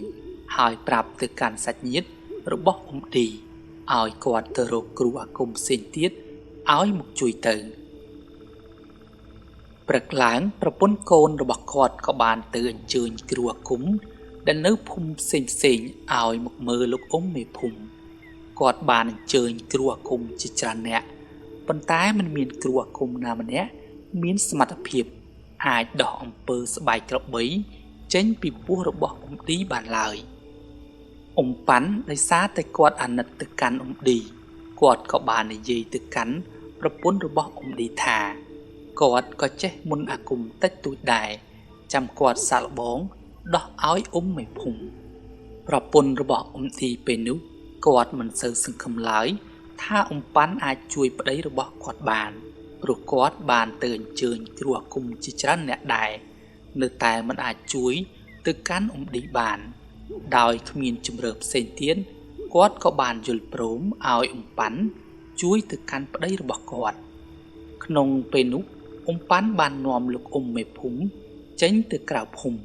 ហើយប្រាប់ទៅកាន់សាច់ញាតិរបស់អ៊ំឌីឲ្យគាត់ទៅរកគ្រូអាគមផ្សេងទៀតឲ្យមកជួយទៅព្រឹកឡើងប្រពន្ធកូនរបស់គាត់ក៏បានទៅអញ្ជើញគ្រូអាគមដែលនៅភូមិផ្សេងផ្សេងឲ្យមកមើលលោកអ៊ំមេភូមិគាត់បានអញ្ជើញគ្រូអាគមជាច្រើនអ្នកប៉ុន្តែមិនមានគ្រូអាគមណាម្នាក់មានសមត្ថភាពអាចដោះអំពើស្បែកក្របីចេញពីពោះរបស់អ៊ំឌីបានឡើយអ៊ំប៉ាន់ដោយសារតែគាត់អាណិតទៅកាន់អ៊ំឌីគាត់ក៏បាននិយាយទៅកាន់ប្រពន្ធរបស់អ៊ំឌីថាគាត់ក៏ចេះមន្តអាគមតិចតួចដែរ ចាំគាត់សាកល្បងដោះឲ្យអ៊ំមេភូមិប្រពន្ធរបស់អ៊ំឌីពេលនោះគាត់មិនសូវសង្ឃឹមឡើយថាអ៊ំប៉ាន់អាចជួយប្តីរបស់គាត់បានព្រោះគាត់បានទៅអញ្ជើញគ្រូអាគមជាច្រើនអ្នកដែរនៅតែមិនអាចជួយទៅកាន់អ៊ំឌីបានដោយគ្មានជម្រើសផ្សេងទៀតគាត់ក៏បានយល់ព្រមឲ្យអ៊ំប៉ាន់ជួយទៅកាន់ប្តីរបស់គាត់ក្នុងពេលនោះអ៊ំប៉ាន់បាននាំលោកអ៊ំមេភូមិចេញទៅក្រៅភូមិ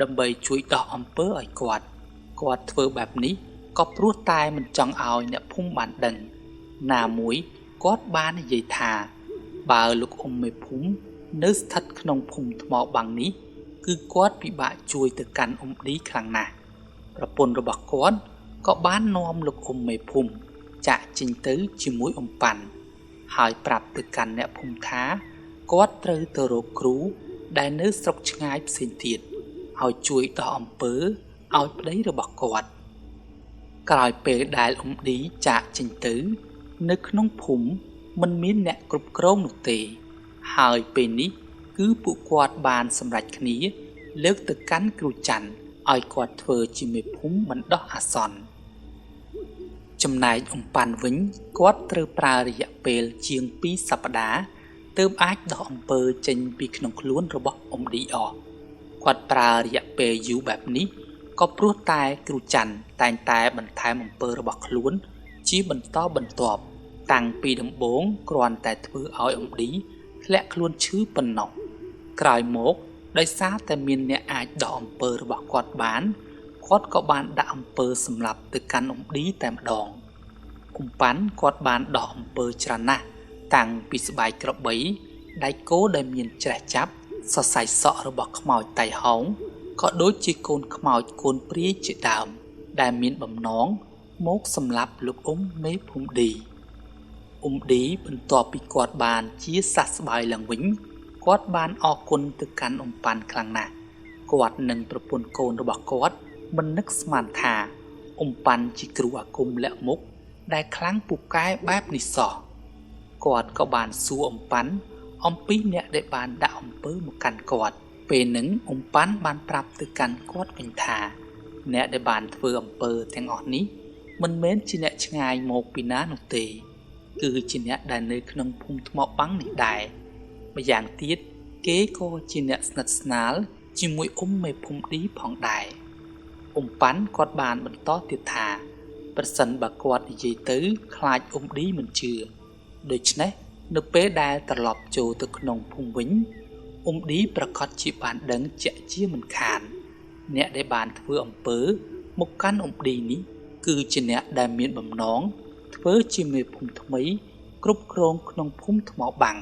ដើម្បីជួយដោះអំពើឲ្យគាត់គាត់ធ្វើបែបនេះក៏ព្រោះតែមិនចង់ឲ្យអ្នកភូមិបានដឹងណាមួយគាត់បាននិយាយថាបើលោកអ៊ំមេភូមិនៅស្ថិតក្នុងភូមិថ្មបាំងនេះគឺគាត់ពិបាកជួយទៅកាន់អ៊ំឌីខ្លាំងណាស់ប្រពន្ធរបស់គាត់ក៏បាននាំលោកអ៊ំមេភូមិចាក់ចេញទៅជាមួយអ៊ំប៉ាន់ហើយប្រាប់ទៅកាន់អ្នកភូមិថាគាត់ត្រូវទៅរកគ្រូដែលនៅស្រុកឆ្ងាយផ្សេងទៀតឲ្យជួយដោះអំពើឲ្យប្តីរបស់គាត់ក្រោយពេលដែលអ៊ំឌីចាក់ចេញទៅនៅក្នុងភូមិមិនមានអ្នកគ្រប់គ្រងនោះទេហើយពេលនេះគឺពួកគាត់បានសម្រេចគ្នាលើកទៅកាន់គ្រូច័ន្ទឲ្យគាត់ធ្វើជាមេភូមិបណ្ដោះអាសន្នចំណែកអ៊ំប៉ាន់វិញគាត់ត្រូវប្រើរយៈពេលជាង2សប្តាហ៍ទើបអាចដោះអំពើចេញពីក្នុងខ្លួនរបស់អ៊ំឌីអស់គាត់ប្រើរយៈពេលយូរបែបនេះក៏ព្រោះតែគ្រូច័ន្ទតែងតែបន្ថែមអំពើរបស់ខ្លួនជាបន្តបន្ទាប់តាំងពីដំបូងគ្រាន់តែធ្វើឲ្យអ៊ំឌីធ្លាក់ខ្លួនឈឺប៉ុណ្ណោះក្រោយមកដោយសារតែមានអ្នកអាចដោះអំពើរបស់គាត់បានគាត់ក៏បានដាក់អំពើសម្លាប់ទៅកាន់អ៊ំឌីតែម្ដងអ៊ំប៉ាន់គាត់បានដោះអំពើច្រើនណាស់តាំងពីស្បែកក្របីដៃគោដែលមានច្រេះចាប់សរសៃសក់របស់ខ្មោចតៃហោងក៏ដូចជាកូនខ្មោចកូនព្រាយជាដើមដែលមានបំណងមកសម្លាប់លោកអ៊ំមេភូមិឌីអ៊ំឌីបន្ទាប់ពីគាត់បានជាសះស្បើយឡើងវិញគាត់បានអរគុណទៅកាន់អ៊ំប៉ាន់ខ្លាំងណាស់គាត់និងប្រពន្ធកូនរបស់គាត់មិននឹកស្មានថាអ៊ំប៉ាន់ជាគ្រូអាគមលាក់មុខដែលខ្លាំងពូកែបែបនេះសោះគាត់ក៏បានសួរអ៊ំប៉ាន់អំពីអ្នកដែលបានដាក់អំពើមកកាន់គាត់ពេលនឹងអ៊ំប៉ាន់បានប្រាប់ទៅកាន់គាត់វិញថាអ្នកដែលបានធ្វើអំពើទាំងអស់នេះមិនមែនជាអ្នកឆ្ងាយមកពីណានោះទេគឺជាអ្នកដែលនៅក្នុងភូមិថ្មបាំងនេះដែរម្យ៉ាងទៀតគេក៏ជាអ្នកស្និទ្ធស្នាលជាមួយអ៊ំមេភូមិឌីផងដែរអ៊ំប៉ាន់គាត់បានបន្តទៀតថាប្រសិនបើគាត់និយាយទៅខ្លាចអ៊ំឌីមិនជឿដូច្នេះនៅពេលដែលត្រឡប់ចូលទៅក្នុងភូមិវិញអ៊ំឌីប្រកាសជាបានដឹងជាក់ជាមិនខានអ្នកដែលបានធ្វើអំពើមកកាន់អ៊ំឌីនេះគឺជាអ្នកដែលមានបំណងធ្វើជាមេភូមិថ្មីគ្រប់គ្រងក្នុងភូមិថ្មបាំង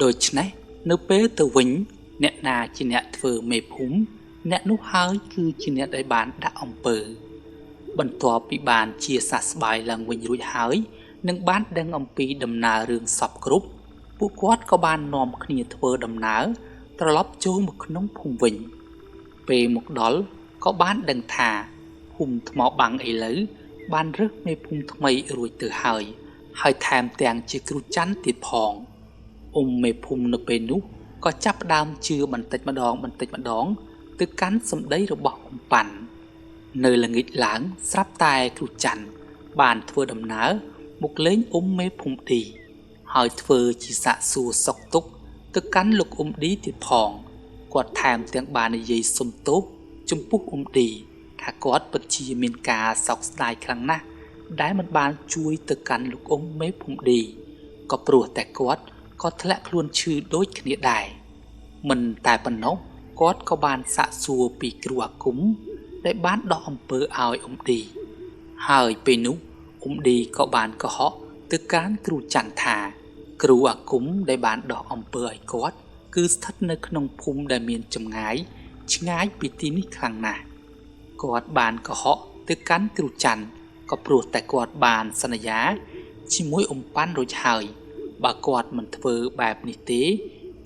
ដូច្នេះនៅពេលទៅវិញអ្នកណាជាអ្នកធ្វើមេភូមិអ្នកនោះហើយគឺជាអ្នកដែលបានដាក់អំពើបន្ទាប់ពីបានជាសះស្បើយឡើងវិញរួចហើយនឹងបានដឹងអំពីដំណើររឿងសពគ្រប់ពួកគាត់ក៏បាននាំគ្នាធ្វើដំណើរត្រឡប់ចូលមកក្នុងភូមិវិញពេលមកដល់ក៏បានដឹងថាភូមិថ្មបាំងឥឡូវបានរើសមេភូមិថ្មីរួចទៅហើយហើយថែមទាំងជាគ្រូច័ន្ទទៀតផងអ៊ំមេភូមិនៅពេលនោះក៏ចាប់ផ្ដើមជឿបន្តិចម្ដងបន្តិចម្ដងទៅកាន់សម្ដីរបស់អ៊ំប៉ាន់នៅល្ងាចឡើងស្រាប់តែគ្រូច័ន្ទបានធ្វើដំណើរមកលេងអ៊ំមេភូមិឌីហើយធ្វើជាសាកសួរសុខទុក្ខទៅកាន់លោកអ៊ំឌីទៀតផងគាត់ថែមទាំងបាននិយាយសុំទោសចំពោះអ៊ំឌីថាគាត់ពិតជាមានការសោកស្ដាយខ្លាំងណាស់ដែលមិនបានជួយទៅកាន់លោកអ៊ំមេភូមិឌីក៏ព្រោះតែគាត់ក៏ធ្លាក់ខ្លួនឈឺដូចគ្នាដែរមិនតែប៉ុណ្ណោះគាត់ក៏បានសាកសួរពីគ្រូអាគមដែលបានដោះអំពើឲ្យអ៊ំឌីហើយពេលនោះអ៊ំឌីក៏បានកុហកទៅកាន់គ្រូច័ន្ទថាគ្រូអាគមដែលបានដោះអំពើឲ្យគាត់គឺស្ថិតនៅក្នុងភូមិដែលមានចម្ងាយឆ្ងាយពីទីនេះខ្លាំងណាស់គាត់បានកុហកទៅកាន់គ្រូច័ន្ទក៏ព្រោះតែគាត់បានសន្យាជាមួយអ៊ំប៉ាន់រួចហើយបើគាត់មិនធ្វើបែបនេះទេ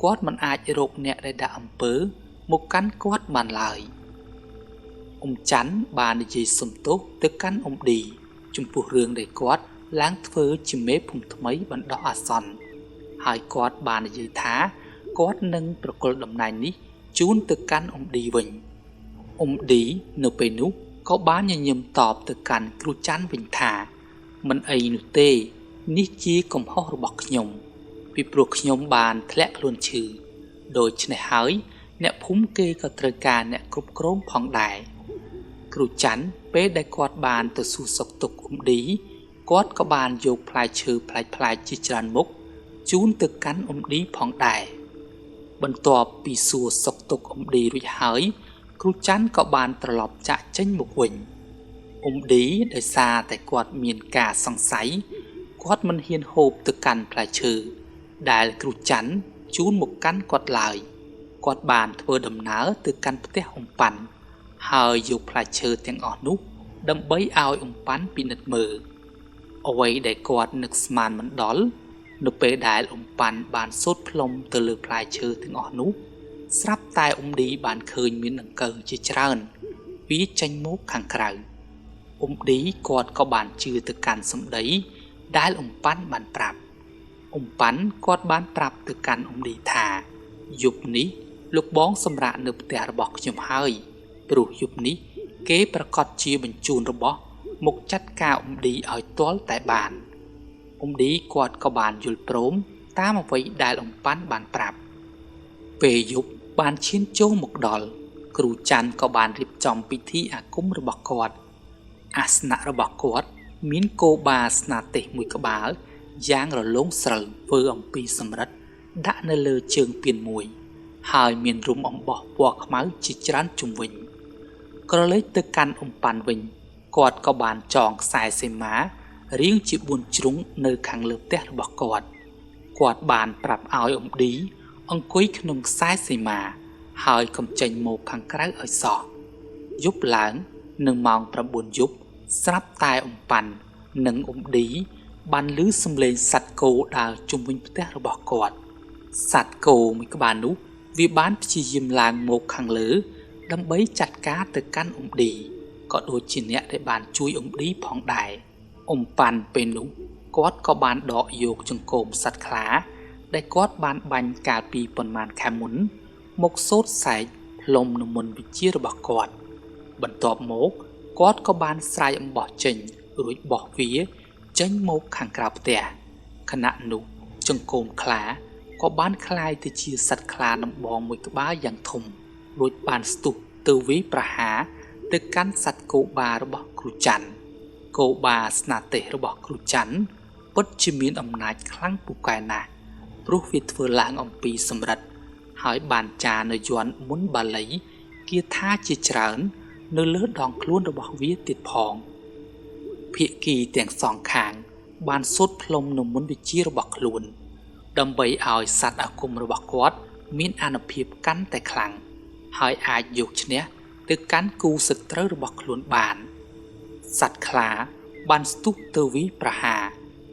គាត់មិនអាចរកអ្នកដែលដាក់អំពើមកកាន់គាត់បានឡើយអ៊ំច័ន្ទបាននិយាយសុំទោសទៅកាន់អ៊ំឌីចំពោះរឿងដែលគាត់ឡើងធ្វើជាមេភូមិថ្មីបណ្ដោះអាសន្នហើយគាត់បាននិយាយថា គាត់នឹងប្រគល់តំណែងនេះជូនទៅកាន់អ៊ំឌីវិញអ៊ំឌីនៅពេលនោះក៏បានញញឹមតបទៅកាន់គ្រូច័ន្ទវិញថាមិនអីនោះទេនេះជាកំហុសរបស់ខ្ញុំពីព្រោះខ្ញុំបានធ្លាក់ខ្លួនឈឺដូច្នេះហើយអ្នកភូមិគេក៏ត្រូវការអ្នកគ្រប់គ្រងផងដែរគ្រូច័ន្ទពេលដែលគាត់បានទៅសួរសុខទុក្ខអ៊ំឌីគាត់ក៏បានយកផ្លែឈើប្លែកៗជាច្រើនមុខជូនទៅកាន់អ៊ំឌីផងដែរបន្ទាប់ពីសួរសុខទុក្ខអ៊ំឌីរួចហើយគ្រូច័ន្ទក៏បានត្រឡប់ចាក់ចេញមកវិញអ៊ំឌីដោយសារតែគាត់មានការសង្ស័យគាត់មិនហ៊ានហូបទៅកាន់ផ្លែឈើដែលគ្រូច័ន្ទជូនមកកាន់គាត់ឡើយគាត់បានធ្វើដំណើរទៅកាន់ផ្ទះអ៊ំប៉ាន់ហើយយកផ្លែឈើទាំងអស់នោះដើម្បីឲ្យអ៊ំប៉ាន់ពិនិត្យមើលអ្វីដែលគាត់នឹកស្មានមិនដល់នៅពេលដែលអ៊ំប៉ាន់បានសូត្រផ្លុំទៅលើផ្លែឈើទាំងអស់នោះស្រាប់តែអ៊ំឌីបានឃើញមានដង្កូវជាច្រើនវាចេញមកខាងក្រៅអ៊ំឌីគាត់ក៏បានជឿទៅកាន់សម្ដីដែលអ៊ំប៉ាន់បានប្រាប់អ៊ំប៉ាន់គាត់បានប្រាប់ទៅកាន់អ៊ំឌីថាយប់នេះលោកបងសម្រាកនៅផ្ទះរបស់ខ្ញុំហើយព្រោះយប់នេះគេប្រកាសជាបញ្ជូនរបស់មកចាត់ការអ៊ំឌីឲ្យទាល់តែបានអ៊ំឌីគាត់ក៏បានយល់ព្រមតាមអ្វីដែលអ៊ំប៉ាន់បានប្រាប់ពេលយប់បានឈានចូលមកដល់គ្រូច័ន្ទក៏បានរៀបចំពិធីអាគមរបស់គាត់អាសនៈរបស់គាត់មានគោបាស្នាទេសមួយក្បាលយ៉ាងរលោងស្រូវធ្វើអំពីសំរឹទ្ធដាក់នៅលើជើងពានមួយហើយមានរុំអំបោះពណ៌ខ្មៅជាច្រើនជុំវិញក្រឡេកទៅកាន់អ៊ំប៉ាន់វិញគាត់ក៏បានចងខ្សែសីមារៀងជា4ជ្រុងនៅខាងលើផ្ទះរបស់គាត់គាត់បានប្រាប់ឲ្យអ៊ំឌីអង្គុយក្នុងខ្សែសីមាហើយកុំចេញមកខាងក្រៅឲ្យសោះយប់ឡើងនៅម៉ោង9យប់ស្រាប់តែអ៊ំប៉ាន់និងអ៊ំឌីបានឮសំឡេងសត្វគោដើរជុំវិញផ្ទះរបស់គាត់សត្វគោមួយក្បាលនោះវាបានព្យាយាមឡើងមកខាងលើដើម្បីចាត់ការទៅកាន់អ៊ំឌីក៏ដូចជាអ្នកដែលបានជួយអ៊ំឌីផងដែរអ៊ំប៉ាន់ពេលនោះគាត់ក៏បានដកយកចង្កូមសត្វខ្លាដែលគាត់បានបាញ់កាលពីប៉ុន្មានខែមុនមកសូត្រសែកផ្លុំនមន្តវិជ្ជារបស់គាត់បន្ទាប់មកគាត់ក៏បានស្រាយអំបោះចេញរួចបោះវាចេញមកខាងក្រៅផ្ទះខណៈនោះចង្កូមខ្លាក៏បានក្លាយទៅជាសត្វខ្លាដំបងមួយក្បាលយ៉ាងធំរួចបានស្ទុះទៅវាយប្រហារទៅកាន់សត្វគោបារបស់គ្រូច័ន្ទគោបាស្នាទេសរបស់គ្រូច័ន្ទពិតជាមានអំណាចខ្លាំងពូកែណាស់ព្រោះវាធ្វើឡើងអំពីសំរឹទ្ធហើយបានចារនៅយ័ន្តមុនបាលីគាថាជាច្រើននៅលើដងខ្លួនរបស់វាទៀតផងភាគីទាំងសងខាងបានសូត្រផ្លុំនៅមន្តវិជ្ជារបស់ខ្លួនដើម្បីឲ្យសត្វអាគមរបស់គាត់មានអានុភាពកាន់តែខ្លាំងហើយអាចយកឈ្នះទៅកាន់គូសត្រូវរបស់ខ្លួនបានសត្វខ្លាបានស្ទុះទៅវាយប្រហារ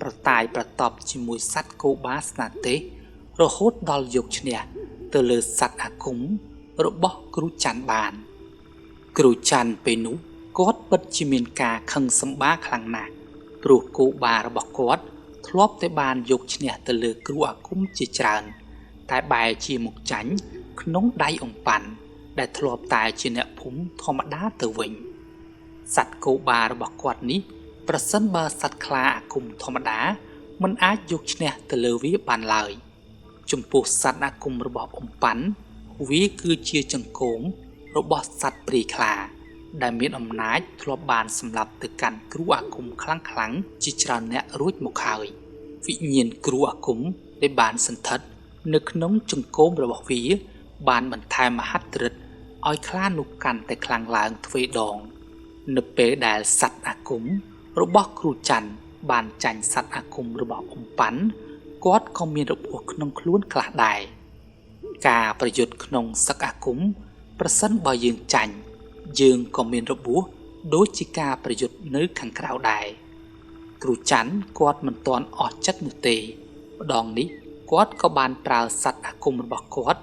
ប្រតាយប្រតប់ជាមួយសត្វគោបាស្នាទេសរហូតដល់យកឈ្នះទៅលើសត្វអាគមរបស់គ្រូច័ន្ទបានគ្រូច័ន្ទពេលនោះគាត់ពិតជាមានការខឹងសម្បាខ្លាំងណាស់ព្រោះគោបារបស់គាត់ធ្លាប់តែបានយកឈ្នះទៅលើគ្រូអាគមជាច្រើនតែបែរជាមកចាញ់ក្នុងដៃអ៊ំប៉ាន់ដែលធ្លាប់តែជាអ្នកភូមិធម្មតាទៅវិញសត្វគោបារបស់គាត់នេះប្រសិនបើសត្វខ្លាអាគមធម្មតាមិនអាចយកឈ្នះទៅលើវាបានឡើយចំពោះសត្វអាគមរបស់អ៊ំប៉ាន់វាគឺជាចង្កូមរបស់សត្វព្រាយខ្លាដែលមានអំណាចធ្លាប់បានសម្លាប់ទៅកាន់គ្រូអាគមខ្លាំងៗជាច្រើនអ្នករួចមកហើយវិញ្ញាណគ្រូអាគមដែលបានសន្ធិដ្ឋនៅក្នុងចង្កូមរបស់វាបានបន្ថែមមហិទ្ធិឫទ្ធិឲ្យខ្លានោះកាន់តែខ្លាំងឡើងទ្វេដងនៅពេលដែលសត្វអាគមរបស់គ្រូច័ន្ទបានចាញ់សត្វអាគមរបស់អ៊ំប៉ាន់គាត់ក៏មានរបួសក្នុងខ្លួនខ្លះដែរការប្រយុទ្ធក្នុងសឹកអាគមប្រសិនបើយើងចាញ់យើងក៏មានរបួសដូចជាការប្រយុទ្ធនៅខាងក្រៅដែរគ្រូច័ន្ទគាត់មិនទាន់អស់ចិត្តនោះទេម្ដងនេះគាត់ក៏បានប្រើសត្វអាគមរបស់គាត់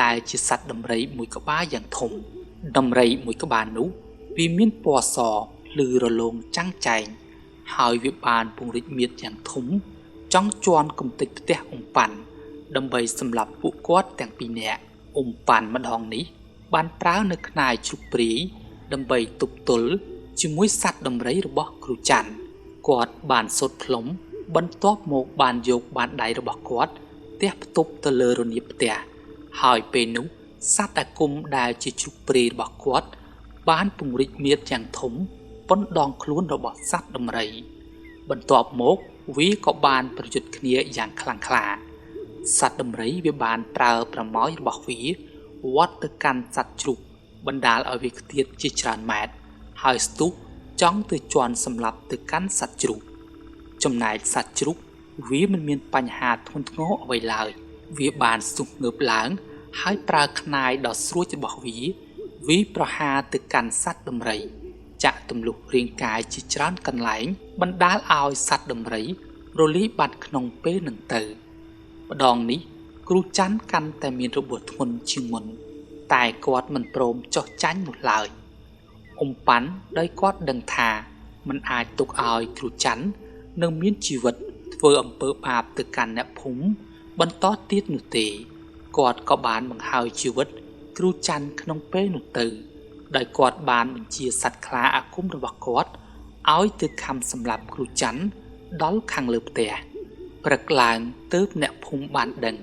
ដែលជាសត្វដំរីមួយក្បាលយ៉ាងធំដំរីមួយក្បាលនោះវាមានពណ៌សភ្លឺរលោងចាំងចែងហើយវាបានពង្រីកមាឌយ៉ាងធំចង់ជន់កំទេចផ្ទះអ៊ំប៉ាន់ ដើម្បីសម្លាប់ពួកគាត់ទាំងពីរនាក់អ៊ុំប៉ាន់ម្ដងនេះបានប្រើនៅខ្នាយជ្រូកព្រាយដើម្បីទប់ទល់ជាមួយសត្វដំរីរបស់គ្រូច័ន្ទគាត់បានសូត្រផ្លុំបន្ទាប់មកបានយកបានដៃរបស់គាត់ទះផ្ទប់ទៅលើរនាបផ្ទះហើយពេលនោះសត្វអាគមដែលជាជ្រូកព្រាយរបស់គាត់បានពង្រីកមាឌយ៉ាងធំប៉ុនដងខ្លួនរបស់សត្វដំរីបន្ទាប់មកវាក៏បានប្រយុទ្ធគ្នាយ៉ាងខ្លាំងក្លាសត្វដំរីវាបានប្រើប្រមោយរបស់វាវត្តទៅកាន់សត្វជ្រូកបណ្ដាលឲ្យវាខ្ទាតជាច្រើនម៉ែត្រហើយស្ទុះចង់ទៅជន់សម្លាប់ទៅកាន់សត្វជ្រូកចំណែកសត្វជ្រូកវាមិនមានបញ្ហាធ្ងន់ធ្ងរអ្វីឡើយវាបានស្ទុះងើបឡើងហើយប្រើខ្នាយដ៏ស្រួចរបស់វាវាប្រហារទៅកាន់សត្វដំរីចាក់ទម្លុះរាងកាយជាច្រើនកន្លែងបណ្ដាលឲ្យសត្វដំរីរលាយបាត់ក្នុងពេលនឹងទៅម្ដងនេះគ្រូច័ន្ទកាន់តែមានរបួសធ្ងន់ជាងមុនតែគាត់មិនព្រមចុះចាញ់នោះឡើយអ៊ុំប៉ាន់ដោយគាត់ដឹងថាមិនអាចទុកឲ្យគ្រូច័ន្ទនៅមានជីវិតធ្វើអំពើបាបទៅកាន់អ្នកភូមិបន្តទៀតនោះទេគាត់ក៏បានបង្ហើយជីវិតគ្រូច័ន្ទក្នុងពេលនោះទៅដោយគាត់បានបញ្ជាសត្វខ្លាអាគមរបស់គាត់ឲ្យទៅខំសម្លាប់គ្រូច័ន្ទដល់ខាងលើផ្ទះព្រឹកឡើងទើបអ្នកភូមិបានដឹង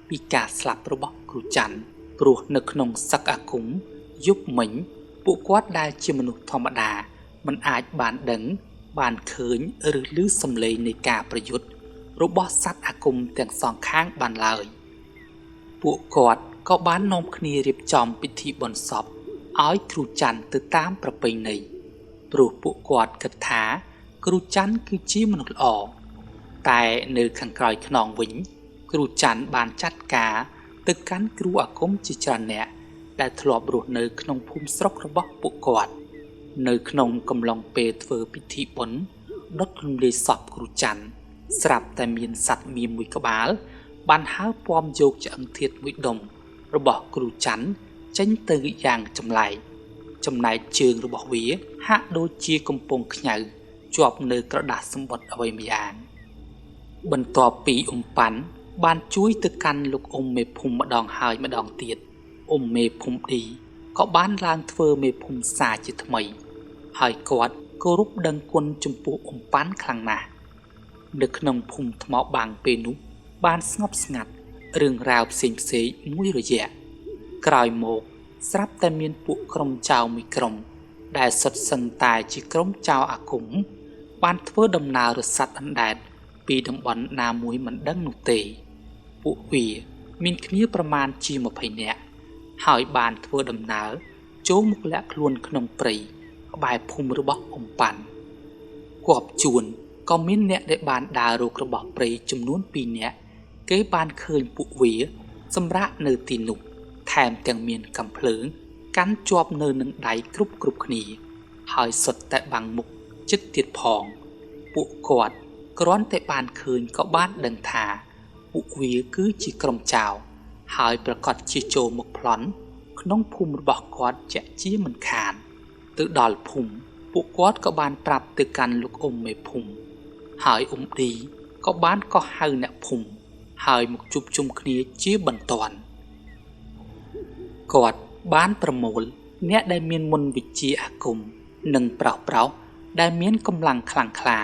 ពីការស្លាប់របស់គ្រូច័ន្ទព្រោះនៅក្នុងសឹកអាគមយប់មិញពួកគាត់ដែលជាមនុស្សធម្មតាមិនអាចបានដឹងបានឃើញឬឮសំឡេងនៃការប្រយុទ្ធរបស់សត្វអាគមទាំងសងខាងបានឡើយពួកគាត់ក៏បាននាំគ្នារៀបចំពិធីបុណ្យសពឲ្យគ្រូច័ន្ទទៅតាមប្រពៃណីព្រោះពួកគាត់គិតថាគ្រូច័ន្ទគឺជាមនុស្សល្អតែនៅខាងក្រោយខ្នងវិញគ្រូច័ន្ទបានចាត់ការទៅកាន់គ្រូអាគមជាច្រើនអ្នកដែលធ្លាប់រស់នៅក្នុងភូមិស្រុករបស់ពួកគាត់នៅក្នុងកំឡុងពេលធ្វើពិធីបុណ្យដុតរំលាយសពគ្រូច័ន្ទស្រាប់តែមានសត្វមៀមមួយក្បាលបានហើរពំយកឆ្អឹងធាតុមួយដុំរបស់គ្រូច័ន្ទចេញទៅយ៉ាងចម្លែកចំណែកជើងរបស់វាហាក់ដូចជាកំពុងខ្ញៅជាប់នៅក្រដាសសម្បត្តិអ្វីម្យ៉ាងបន្ទាប់ពីអ៊ុំប៉ាន់បានជួយទៅកាន់លោកអ៊ុំមេភូមិម្ដងហើយម្ដងទៀតអ៊ុំមេភូមិឌីក៏បានឡើងធ្វើមេភូមិសាជាថ្មីហើយគាត់គោរពដឹងគុណចំពោះអ៊ុំប៉ាន់ខ្លាំងណាស់នៅក្នុងភូមិថ្មបាំងពេលនោះបានស្ងប់ស្ងាត់រឿងរ៉ាវផ្សេងផ្សេងមួយរយៈក្រោយមកស្រាប់តែមានពួកក្រុមចៅមួយក្រុមដែលសុទ្ធសឹងតែជាក្រុមចៅអាគមបានធ្វើដំណើររស័ព្ទអណ្ដែតពីតំបន់ណាមួយមិនដឹងនោះទេពួកវាមានគ្នាប្រមាណជា20នាក់ហើយបានធ្វើដំណើរចូលមកលាក់ខ្លួនក្នុងព្រៃក្បែរភូមិរបស់អ៊ុំប៉ាន់គប់ជួនក៏មានអ្នកដែលបានដើររករបស់ព្រៃចំនួន2នាក់គេបានឃើញពួកវាសម្រាកនៅទីនោះថែមទាំងមានកាំភ្លើងកាន់ជាប់នៅនឹងដៃគ្រប់គ្នាហើយសុទ្ធតែបាំងមុខចិត្តទៀតផងពួកគាត់គ្រាន់តែបានឃើញក៏បានដឹងថាពួកវាគឺជាក្រុមចៅហើយប្រកាសជាចូលមកប្លន់ក្នុងភូមិរបស់គាត់ជាក់ជាមិនខានទៅដល់ភូមិពួកគាត់ក៏បានប្រាប់ទៅកាន់លោកអ៊ុំមេភូមិហើយអ៊ុំឌីក៏បានកោះហៅអ្នកភូមិហើយមកជួបជុំគ្នាជាបន្ទាន់គាត់បានប្រមូលអ្នកដែលមានមន្តវិជ្ជាអាគមនិងប្រោសដែលមានកម្លាំងខ្លាំងក្លា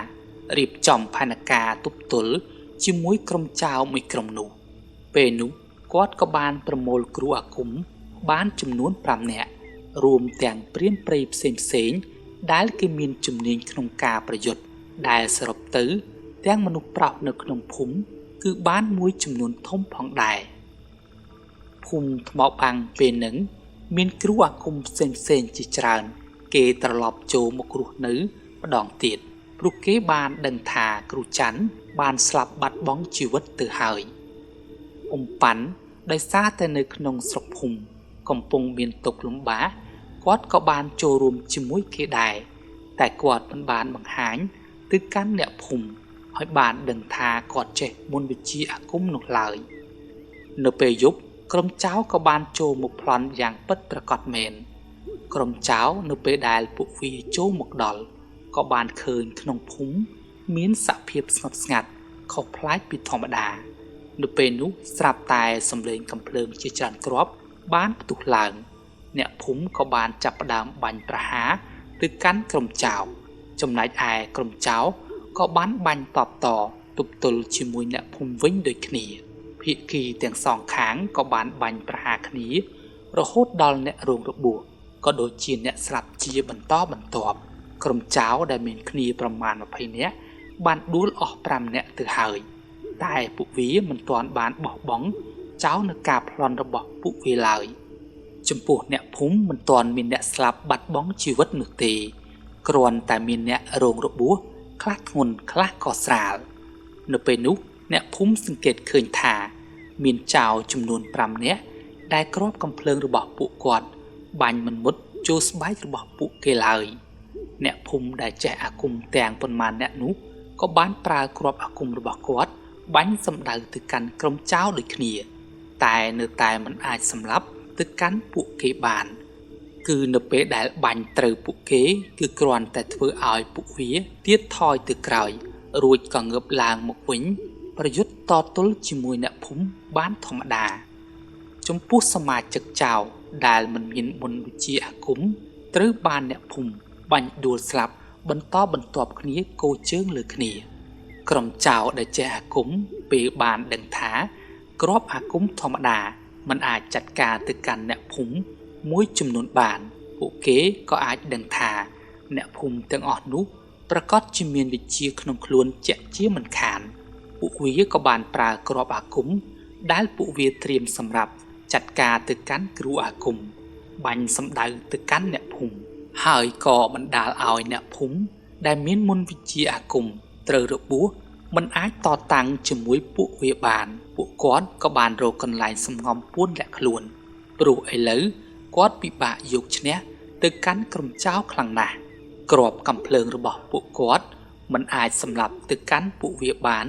រៀបចំផែនការទប់ទល់ជាមួយក្រុមចៅមួយក្រុមនោះពេលនោះគាត់ក៏បានប្រមូលគ្រូអាគមបានចំនួន5នាក់រួមទាំងព្រានព្រៃផ្សេងៗដែលគេមានជំនាញក្នុងការប្រយុទ្ធដែលសរុបទៅទាំងមនុស្សប្រុសនៅក្នុងភូមិគឺបានមួយចំនួនធំផងដែរភូមិថ្មបាំងពេលនឹងមានគ្រូអាគមផ្សេងៗជាច្រើនគេត្រឡប់ចូលមករស់នៅម្ដងទៀតព្រោះគេបានដឹងថាគ្រូច័ន្ទបានស្លាប់បាត់បង់ជីវិតទៅហើយអ៊ុំប៉ាន់ដោយសារតែនៅក្នុងស្រុកភូមិកំពុងមានទុក្ខលំបាកគាត់ក៏បានចូលរួមជាមួយគេដែរតែគាត់មិនបានបង្ហាញទៅកាន់អ្នកភូមិឲ្យបានដឹងថាគាត់ចេះមន្តវិជ្ជាអាគមនោះឡើយនៅពេលយប់ក្រុមចៅក៏បានចូលមកប្លន់យ៉ាងពិតប្រាកដមែនក្រុមចៅនៅពេលដែលពួកវាចូលមកដល់ក៏បានឃើញក្នុងភូមិមានសភាពស្ងប់ស្ងាត់ខុសប្លែកពីធម្មតា នៅពេលនោះស្រាប់តែសំឡេងកំភ្លើងជាច្រើនគ្រាប់បានផ្ទុះឡើងអ្នកភូមិក៏បានចាប់ផ្ដើមបាញ់ប្រហារទៅកាន់ក្រុមចោរចំណែកឯក្រុមចោរក៏បានបាញ់តបតទប់ទល់ជាមួយអ្នកភូមិវិញដូចគ្នាភាគីទាំងសងខាងក៏បានបាញ់ប្រហារគ្នារហូតដល់អ្នករងរបួសក៏ដូចជាអ្នកស្លាប់ជាបន្តបន្ទាប់ក្រុមចោរដែលមានគ្នាប្រមាណ20នាក់បានដួលអស់5នាក់ទៅហើយតែពួកវាមិនទាន់បានបោះបង់ចោលនៅការប្លន់របស់ពួកវាឡើយចំពោះអ្នកភូមិមិនទាន់មានអ្នកស្លាប់បាត់បង់ជីវិតនោះទេគ្រាន់តែមានអ្នករងរបួសខ្លះធ្ងន់ខ្លះក៏ស្រាលនៅពេលនោះអ្នកភូមិសង្កេតឃើញថាមានចោរចំនួន5នាក់ដែលគ្រាប់កំភ្លើងរបស់ពួកគាត់បាញ់មិនមុតចូលស្បែករបស់ពួកគេឡើយអ្នកភូមិដែលចេះអាគមទាំងប៉ុន្មានអ្នកនោះក៏បានប្រើគ្រាប់អាគមរបស់គាត់បាញ់សម្ដៅទៅកាន់ក្រុមចោរដូចគ្នាតែនៅតែមិនអាចសម្លាប់ទៅកាន់ពួកគេបានគឺនៅពេលដែលបាញ់ត្រូវពួកគេគឺគ្រាន់តែធ្វើឲ្យពួកវាទៀតថយទៅក្រោយរួចក៏ងើបឡើងមកវិញប្រយុទ្ធតទល់ជាមួយអ្នកភូមិបានធម្មតាចំពោះសមាជិកចោរដែលមិនមានបុណ្យវិជ្ជាអាគមត្រូវបានអ្នកភូមិបាញ់ដួលស្លាប់បន្តបន្ទាប់គ្នាគោជើងលើគ្នាក្រុមចោរដែលចេះអាគមពេលបានដឹងថាគ្រាប់អាគមធម្មតាមិនអាចចាត់ការទៅកាន់អ្នកភូមិមួយចំនួនបានពួកគេក៏អាចដឹងថាអ្នកភូមិទាំងអស់នោះប្រកាសជាមានវិជ្ជាក្នុងខ្លួនជាក់ជាមិនខានពួកវាក៏បានប្រើគ្រាប់អាគមដែលពួកវាត្រៀមសម្រាប់ចាត់ការទៅកាន់គ្រូអាគមបាញ់សម្ដៅទៅកាន់អ្នកភូមិហើយក៏បណ្ដាលឲ្យអ្នកភូមិដែលមានមន្តវិជ្ជាអាគមត្រូវរបួសមិនអាចតតាំងជាមួយពួកវាបានពួកគាត់ក៏បានរកកន្លែងសំងំពួនលាក់ខ្លួនព្រោះឥឡូវគាត់ពិបាកយកឈ្នះទៅកាន់ក្រុមចោរខ្លាំងណាស់គ្រាប់កំភ្លើងរបស់ពួកគាត់មិនអាចសម្លាប់ទៅកាន់ពួកវាបាន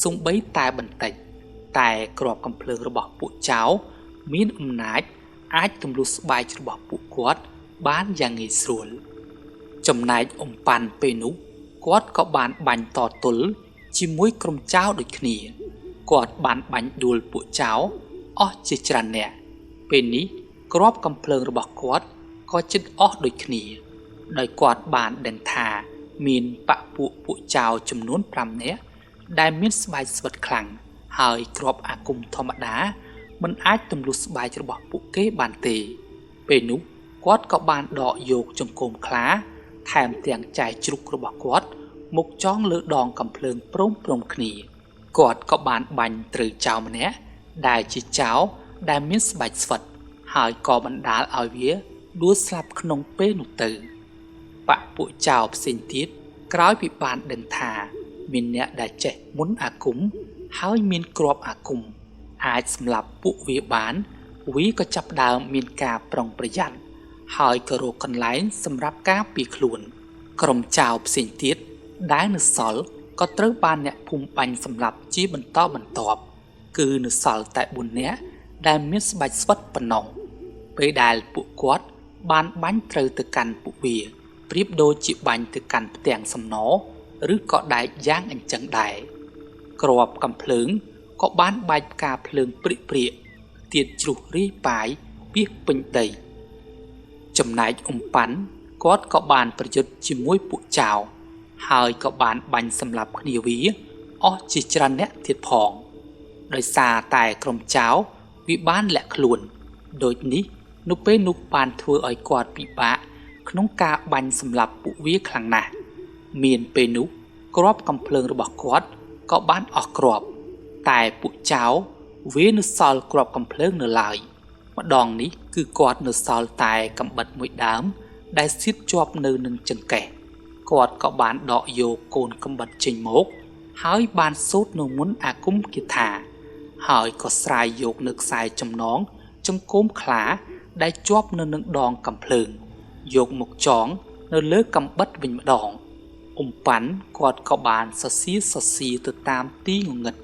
សូម្បីតែបន្តិចតែគ្រាប់កំភ្លើងរបស់ពួកចោរមានអំណាចអាចទម្លុះស្បែករបស់ពួកគាត់បានយ៉ាងងាយស្រួលចំណែកអំប៉ាន់ពេលនោះគាត់ក៏បានបាញ់តទល់ជាមួយក្រុមចោរដូចគ្នាគាត់បានបាញ់ដួលពួកចោរអស់ជាច្រើនអ្នកពេលនេះគ្រាប់កំភ្លើងរបស់គាត់ក៏ជិតអស់ដូចគ្នាដោយគាត់បានដឹងថាមានបពពួកចោរចំនួន5នាក់ដែលមានស្បែកស្វិតខ្លាំងហើយគ្រាប់អាគមធម្មតាមិនអាចទម្លុះស្បែករបស់ពួកគេបានទេពេលនោះគាត់ក៏បានដកយកចង្គោមខ្លាថែមទាំងចែកជ្រុករបស់គាត់មកចងលើដងកំភ្លើងព្រមៗគ្នាគាត់ក៏បានបាញ់ត្រូវចោរម្នាក់ដែលជាចោរដែលមានស្បែកស្វិតហើយក៏បណ្ដាលឲ្យវាដួលស្លាប់ក្នុងពេលនោះទៅបពពួកចោរផ្សេងទៀតក្រោយពីបានដឹងថាមានអ្នកដែលចេះមុនអាគមហើយមានគ្រាប់អាគមអាចសម្លាប់ពួកវាបានវាក៏ចាប់ផ្ដើមមានការប្រុងប្រយ័ត្នហើយក៏រកកន្លែងសម្រាប់ការពារខ្លួនក្រុមចោរផ្សេងទៀតដែលនៅសល់ក៏ត្រូវបានអ្នកភូមិបាញ់សម្លាប់ជាបន្តបន្ទាប់គឺនៅសល់តែ4នាក់ដែលមានស្បែកស្វិតប៉ុណ្ណោះពេលដែលពួកគាត់បានបាញ់ត្រូវទៅកាន់ពួកវាប្រៀបដូចជាបាញ់ទៅកាន់ផ្ទាំងសំណឬក៏ដែកយ៉ាងអញ្ចឹងដែរគ្រាប់កំភ្លើងក៏បានបែកផ្កាភ្លើងព្រាកៗទៀតជ្រុះរាយប៉ាយពាសពេញដីចំណែកអំប៉ាន់គាត់ក៏បានប្រយុទ្ធជាមួយពួកចោរហើយក៏បានបាញ់សម្លាប់គ្នាវាអស់ជាច្រើនអ្នកទៀតផងដោយសារតែក្រុមចោរវាបានលាក់ខ្លួនដូចនេះនៅពេលនោះបានធ្វើឲ្យគាត់ពិបាកក្នុងការបាញ់សម្លាប់ពួកវាខ្លាំងណាស់មានពេលនោះគ្រាប់កំភ្លើងរបស់គាត់ក៏បានអស់គ្រាប់តែពួកចោរវានៅសល់គ្រាប់កំភ្លើងនៅឡើយម្ដងនេះគឺគាត់នៅសល់តែកំបិតមួយដើមដែលសៀតជាប់នៅនឹងចង្កេះគាត់ក៏បានដកយកកូនកំបិតចេញមកហើយបានសូត្រនៅមុនអាគមគាថាហើយក៏ស្រាយយកនៅខ្សែចំណងចង្គោមខ្លាដែលជាប់នៅនឹងដងកំភ្លើងយកមកចងនៅលើកំបិតវិញម្ដងអំប៉ាន់គាត់ក៏បានសសៀទៅតាមទីងងឹត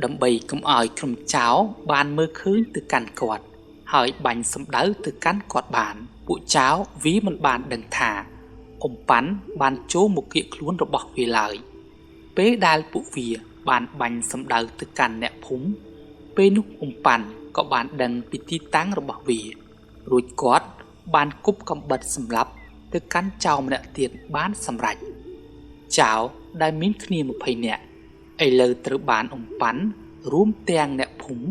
ដើម្បីកុំឲ្យក្រុមចោរបានមើលឃើញទៅកាន់គាត់ហើយបាញ់សម្ដៅទៅកាន់គាត់បានពួកចោរវាមិនបានដឹងថាអំប៉ាន់បានចូលមកគៀកខ្លួនរបស់វាឡើយពេលដែលពួកវាបានបាញ់សម្ដៅទៅកាន់អ្នកភូមិ ពេលនោះអ៊ំប៉ាន់ក៏បានដឹងពីទីតាំងរបស់វារួចគាត់បានគប់កំបិតសម្លាប់ទៅកាន់ចោរម្នាក់ទៀតបានសម្រេចចោរដែលមានគ្នា20នាក់ឥឡូវត្រូវបានអ៊ំប៉ាន់រួមទាំងអ្នកភូមិ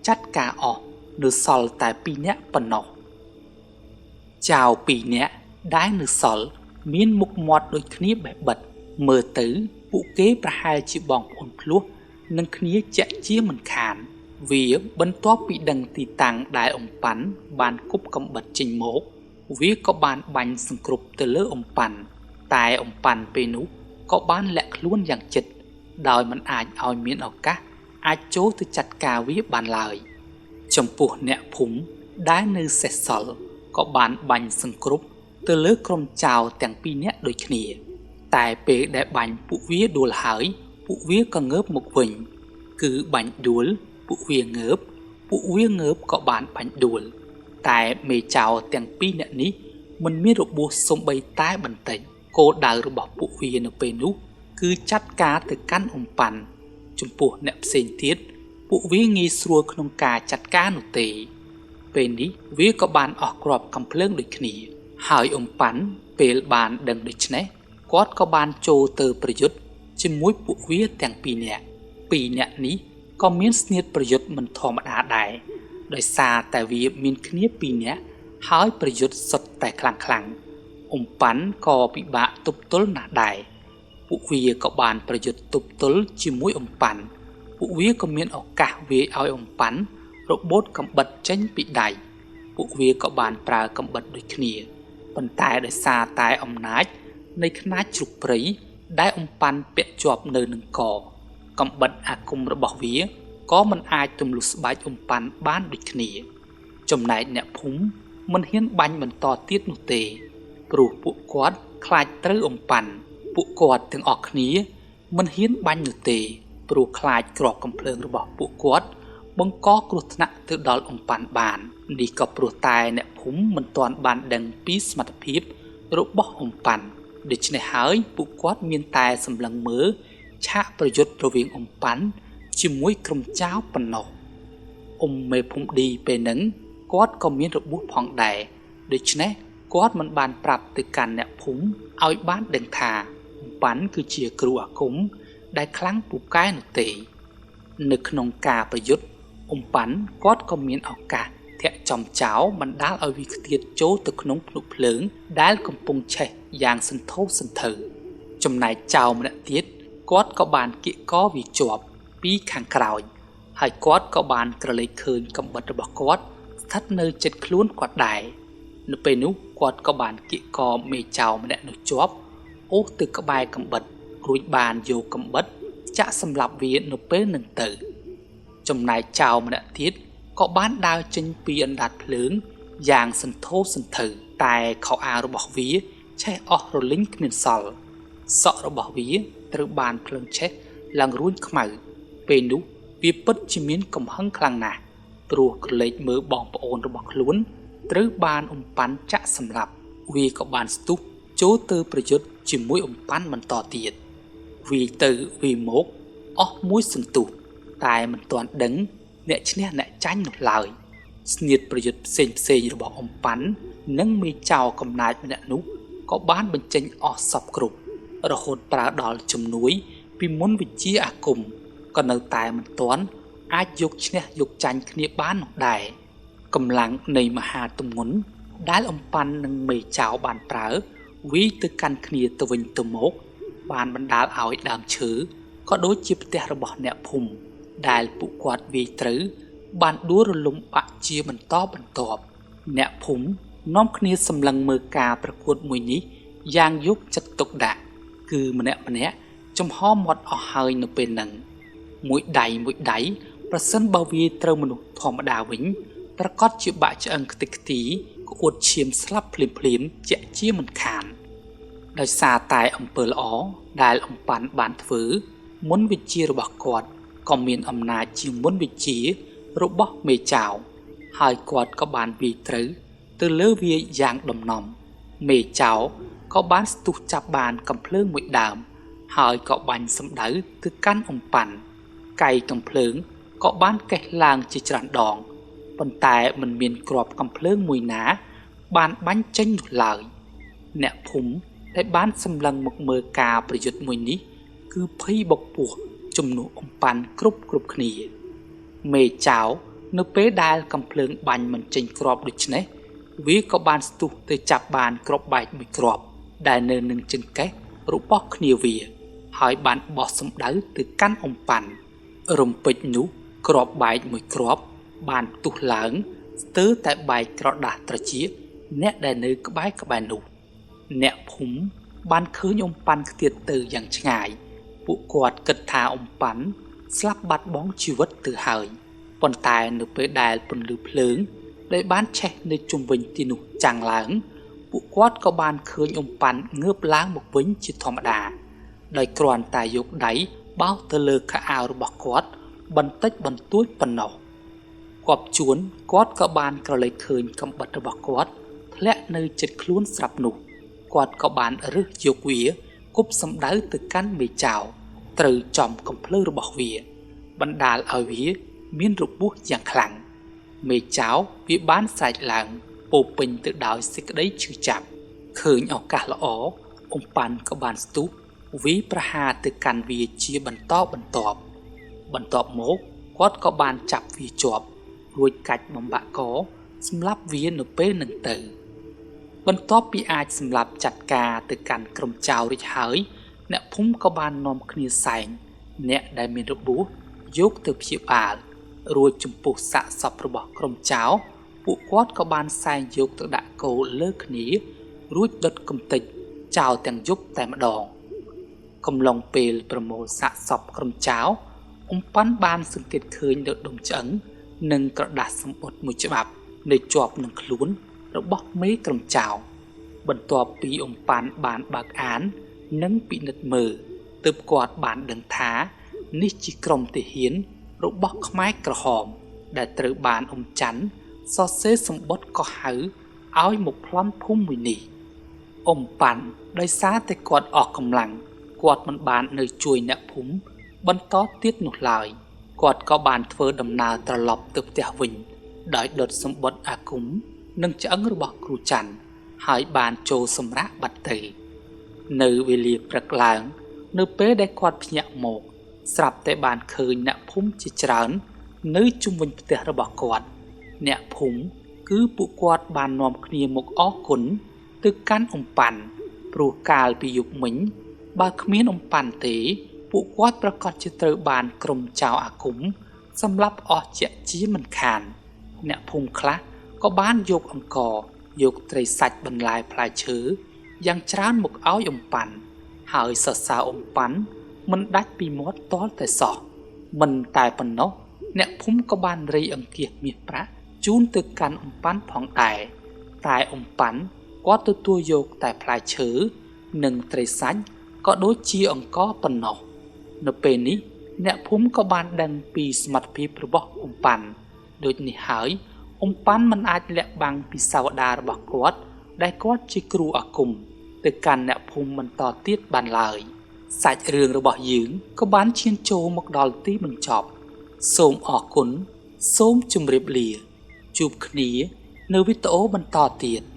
ចាត់ការអស់នៅសល់តែ2នាក់ប៉ុណ្ណោះចោរ2នាក់ដែលនៅសល់មានមុខមាត់ដូចគ្នាបេះបិទមើលទៅពួកគេប្រហែលជាបងប្អូនភ្លោះនឹងគ្នាជាក់ជាមិនខានវាបន្ទាប់ពីដឹងទីតាំងដែលអ៊ំប៉ាន់បានគប់កំបិតចេញមកវាក៏បានបាញ់សង្គ្រប់ទៅលើអ៊ំប៉ាន់តែអ៊ំប៉ាន់ពេលនោះក៏បានលាក់ខ្លួនយ៉ាងជិតដោយមិនអាចឲ្យមានឱកាសអាចចូលទៅចាត់ការវាបានឡើយចំពោះអ្នកភូមិដែលនៅសេសសល់ក៏បានបាញ់សង្គ្រប់ទៅលើក្រុមចោរទាំងពីរនាក់ដូចគ្នាតែពេលដែលបាញ់ពួកវាដួលហើយពួកវាក៏ងើបមកវិញគឺបាញ់ដួលពួកវាងើបពួកវាងើបក៏បានបាញ់ដួលតែមេចោរទាំងពីរនាក់នេះមិនមានរបួសសូម្បីតែបន្តិចគោលដៅរបស់ពួកវានៅពេលនោះគឺចាត់ការទៅកាន់អ៊ំប៉ាន់ចំពោះអ្នកផ្សេងទៀតពួកវាងាយស្រួលក្នុងការចាត់ការនោះទេពេលនេះវាក៏បានអស់គ្រាប់កាំភ្លើងដូចគ្នាហើយអ៊ំប៉ាន់ពេលបានដឹងដូច្នេះគាត់ក៏បានចូលទៅប្រយុទ្ធជាមួយពួកវាទាំងពីរនាក់ពីរនាក់នេះក៏មានស្នៀតប្រយុទ្ធមិនធម្មតាដែរដោយសារតែវាមានគ្នាពីរនាក់ហើយប្រយុទ្ធសុទ្ធតែខ្លាំងៗអ៊ំប៉ាន់ក៏ពិបាកទប់ទល់ណាស់ដែរពួកវាក៏បានប្រយុទ្ធទប់ទល់ជាមួយអ៊ំប៉ាន់ពួកវាក៏មានឱកាសវាយឲ្យអ៊ំប៉ាន់របូតកំបិតចេញពីដៃពួកវាក៏បានប្រើកំបិតដូចគ្នាប៉ុន្តែដោយសារតែអំណាចនៃខ្នាចជ្រូកព្រៃដែលអ៊ំប៉ាន់ពាក់ជាប់នៅនឹងកកំបិតអាគមរបស់វាក៏មិនអាចទម្លុះស្បែកអ៊ំប៉ាន់បានដូចគ្នាចំណែកអ្នកភូមិមិនហ៊ានបាញ់បន្តទៀតនោះទេព្រោះពួកគាត់ខ្លាចត្រូវអ៊ំប៉ាន់ពួកគាត់ទាំងអស់គ្នាមិនហ៊ានបាញ់នោះទេព្រោះខ្លាចគ្រាប់កាំភ្លើងរបស់ពួកគាត់បង្កគ្រោះថ្នាក់ទៅដល់អ៊ំប៉ាន់បាននេះក៏ព្រោះតែអ្នកភូមិមិនទាន់បានដឹងពីសមត្ថភាពរបស់អ៊ំប៉ាន់ដូច្នេះហើយពួកគាត់មានតែសម្លឹងមើលឆាកប្រយុទ្ធរវាងអ៊ំប៉ាន់ជាមួយក្រុមចៅប៉ុណ្ណោះអ៊ំមេភូមិឌីពេលហ្នឹងគាត់ក៏មានរបួសផងដែរដូច្នេះគាត់មិនបានប្រាប់ទៅកាន់អ្នកភូមិឲ្យបានដឹងថាអ៊ំប៉ាន់គឺជាគ្រូអាគមដែលខ្លាំងពូកែនោះទេនៅក្នុងការប្រយុទ្ធអ៊ំប៉ាន់គាត់ក៏មានឱកាសធាក់ចំចោលបណ្ដាលឲ្យវាខ្ទាតចូលទៅក្នុងភ្នក់ភ្លើងដែលកំពុងឆេះយ៉ាងសន្ធោសន្ធៅចំណែកចោលម្នាក់ទៀតគាត់ក៏បានគៀកកវាជាប់ពីខាងក្រោយហើយគាត់ក៏បានក្រឡេកឃើញកំបិតរបស់គាត់ស្ថិតនៅជិតខ្លួនគាត់ដែរនៅពេលនោះគាត់ក៏បានគៀកកមេចោលម្នាក់នោះជាប់អូសទៅក្បែរកំបិតរួចបានយកកំបិតចាក់សម្លាប់វានៅពេលនឹងទៅចំណែកចោលម្នាក់ទៀតក៏បានដើរចេញពីអណ្ដាតភ្លើងយ៉ាងសន្ធោសន្ធៅតែខោអាវរបស់វាឆេះអស់រលីងគ្មានសល់សក់របស់វាត្រូវបានភ្លើងឆេះឡើងរួញខ្មៅពេលនោះវាពិតជាមានកំហឹងខ្លាំងណាស់ព្រោះក្រឡេកមើលបងប្អូនរបស់ខ្លួនត្រូវបានអ៊ំប៉ាន់ចាក់សម្លាប់វាក៏បានស្ទុះចូលទៅប្រយុទ្ធជាមួយអ៊ំប៉ាន់បន្តទៀតវាយទៅវាយមកអស់មួយសន្ទុះតែមិនទាន់ដឹងអ្នកឈ្នះអ្នកចាញ់នោះឡើយស្នៀតប្រយុទ្ធផ្សេងផ្សេងរបស់អ៊ំប៉ាន់និងមេចៅកំណាចម្នាក់នោះក៏បានបញ្ចេញអស់សពគ្រប់រហូតប្រើដល់ជំនួយពីមុនវិជ្ជាអាគមក៏នៅតែមិនទាន់អាចយកឈ្នះយកចាញ់គ្នាបាននោះដែរកម្លាំងនៃមហាទម្ងន់ដែលអ៊ំប៉ាន់និងមេចៅបានប្រើវាយទៅកាន់គ្នាទៅវិញទៅមកបានបណ្ដាលឲ្យដើមឈើក៏ដូចជាផ្ទះរបស់អ្នកភូមិដែលពួកគាត់វាយត្រូវបានដួលរលំបាក់ជាបន្តបន្ទាប់អ្នកភូមិនាំគ្នាសម្លឹងមើលការប្រកួតមួយនេះយ៉ាងយកចិត្តទុកដាក់គឺម្នាក់ម្នាក់ចំហមាត់អស់ហើយនៅពេលហ្នឹងមួយដៃមួយដៃប្រសិនបើវាត្រូវមនុស្សធម្មតាវិញប្រកាសជាបាក់ឆ្អឹងខ្ទេចខ្ទីក្អួតឈាមស្លាប់ភ្លាមៗជាក់ជាមិនខានដោយសារតែអំពើល្អដែលអ៊ំប៉ាន់បានធ្វើមុនវិជ្ជារបស់គាត់ក៏មានអំណាចជាងមុនវិជ្ជារបស់មេចៅហើយគាត់ក៏បានវាយត្រូវទៅលើវាយ៉ាងដំណំមេចៅក៏បានស្ទុះចាប់បានកាំភ្លើងមួយដើមហើយក៏បាញ់សម្ដៅទៅកាន់អ៊ំប៉ាន់កៃកាំភ្លើង ក៏បានកេះឡើងជាច្រើនដងប៉ុន្តែមិនមានគ្រាប់កាំភ្លើងមួយណាបានបាញ់ចេញនោះឡើយអ្នកភូមិដែលបានសម្លឹងមកមើលការប្រយុទ្ធមួយនេះគឺភ័យបុកពោះជំនួសអំប៉ាន់គ្រប់គ្នាមេចៅនៅពេលដែលកាំភ្លើងបាញ់មិនចេញគ្រាប់ដូច្នេះវាក៏បានស្ទុះទៅចាប់បានគ្រាប់បែកមួយគ្រាប់ដែលនៅនឹងចង្កេះរបស់គ្នាវាហើយបានបោះសម្ដៅទៅកាន់អំប៉ាន់រំពេចនោះគ្រាប់បែកមួយគ្រាប់បានផ្ទុះឡើងស្ទើរតែបែកក្រដាសត្រចៀកអ្នកដែលនៅក្បែរនោះអ្នកភូមិបានឃើញអំប៉ាន់ខ្ទាតទៅយ៉ាងឆ្ងាយពួកគាត់គិតថាអំប៉ាន់ស្លាប់បាត់បង់ជីវិតទៅហើយប៉ុន្តែនៅពេលដែលពន្លឺភ្លើងដែលបានឆេះនៅជុំវិញទីនោះចាំងឡើងពួកគាត់ក៏បានឃើញអំប៉ាន់ងើបឡើងមកវិញជាធម្មតាដោយគ្រាន់តែយកដៃបោសទៅលើខោអាវរបស់គាត់បន្តិចបន្តួចប៉ុណ្ណោះគាត់ជួនគាត់ក៏បានក្រឡេកឃើញកំបិតរបស់គាត់ធ្លាក់នៅជិតខ្លួនស្រាប់នោះគាត់ក៏បានរើសយកវាគប់សម្ដៅទៅកាន់មេចៅត្រូវចំកំភ្លើរបស់វាបណ្ដាលឲ្យវាមានរបួសយ៉ាងខ្លាំងមេចៅវាបានស្រែកឡើងពោពេញទៅដោយសេចក្តីឈឺចាប់ឃើញឱកាសល្អអំប៉ាន់ក៏បានស្ទុះវាប្រហារទៅកាន់វាជាបន្តបន្ទាប់បន្ទាប់មកគាត់ក៏បានចាប់វាជាប់រួចកាច់បំបាក់កសម្លាប់វានៅពេលនឹងទៅបន្ទាប់ពីអាចសម្លាប់ចាត់ការទៅកាន់ក្រុមចៅរួចហើយអ្នកភូមិក៏បាននាំគ្នាសែងអ្នកដែលមានរបួសយកទៅព្យាបាលរួចចំពោះសាកសពរបស់ក្រុមចៅពួកគាត់ក៏បានសែងយកទៅដាក់គោលើគ្នារួចដុតកំទេចចោលទាំងយប់តែម្ដងកំឡុងពេលប្រមូលសាកសពក្រុមចៅអំប៉ាន់បានសង្កេតឃើញនៅដុំឆ្អឹងនិងក្រដាសសម្បត្តិមួយច្បាប់នៅជាប់នឹងខ្លួនរបស់មេក្រុមចៅបន្ទាប់ពីអំប៉ាន់បានបើកអាននិងពិនិត្យមើលទើបគាត់បានដឹងថានេះជាក្រុមទាហានរបស់ខ្មែរក្រហមដែលត្រូវបានអ៊ំច័ន្ទសរសេរសម្បត្តិកោះហៅឲ្យមកប្លន់ភូមិមួយនេះអ៊ំប៉ាន់ដោយសារតែគាត់អស់កម្លាំងគាត់មិនបាននៅជួយអ្នកភូមិបន្តទៀតនោះឡើយគាត់ក៏បានធ្វើដំណើរត្រឡប់ទៅផ្ទះវិញដោយដុតសម្បត្តិអាគមនិងឆ្អឹងរបស់គ្រូច័ន្ទហើយបានចូលសម្រាកបាត់ទៅនៅវេលាព្រឹកឡើងនៅពេលដែលគាត់ភ្ញាក់មកស្រាប់តែបានឃើញអ្នកភូមិជាច្រើននៅជុំវិញផ្ទះរបស់គាត់អ្នកភូមិគឺពួកគាត់បាននាំគ្នាមកអរគុណទៅកាន់អំប៉ាន់ព្រោះកាលពីយប់មិញបើគ្មានអំប៉ាន់ទេពួកគាត់ប្រកាសជាត្រូវបានក្រុមចៅអាគមសម្លាប់អស់ជាជាមិនខានអ្នកភូមិខ្លះក៏បានយកអង្ករយកត្រីសាច់បន្លែផ្លែឈើយ៉ាងច្រើនមកឲ្យអំប៉ាន់ហើយសរសើរអំប៉ាន់មិនដាច់ពីមាត់ទាល់តែសោះមិនតែប៉ុណ្ណោះអ្នកភូមិក៏បានរៃអង្គាសមាសប្រាក់ជូនទៅកាន់អំប៉ាន់ផងដែរតែអំប៉ាន់គាត់ទទួលយកតែផ្លែឈើនិងត្រីសាច់ក៏ដូចជាអង្ករប៉ុណ្ណោះនៅពេលនេះអ្នកភូមិក៏បានដឹងពីសមត្ថភាពរបស់អំប៉ាន់ដូចនេះហើយអំប៉ាន់មិនអាចលាក់បាំងពីសាវតារបស់គាត់ដែលគាត់ជាគ្រូអាគមទៅកាន់អ្នកភូមិបន្តទៀតបានឡើយសាច់រឿងរបស់យើងក៏បានឈានចូលមកដល់ទីបញ្ចប់សូមអរគុណសូមជម្រាបលាជួបគ្នានៅវីដេអូបន្តទៀត។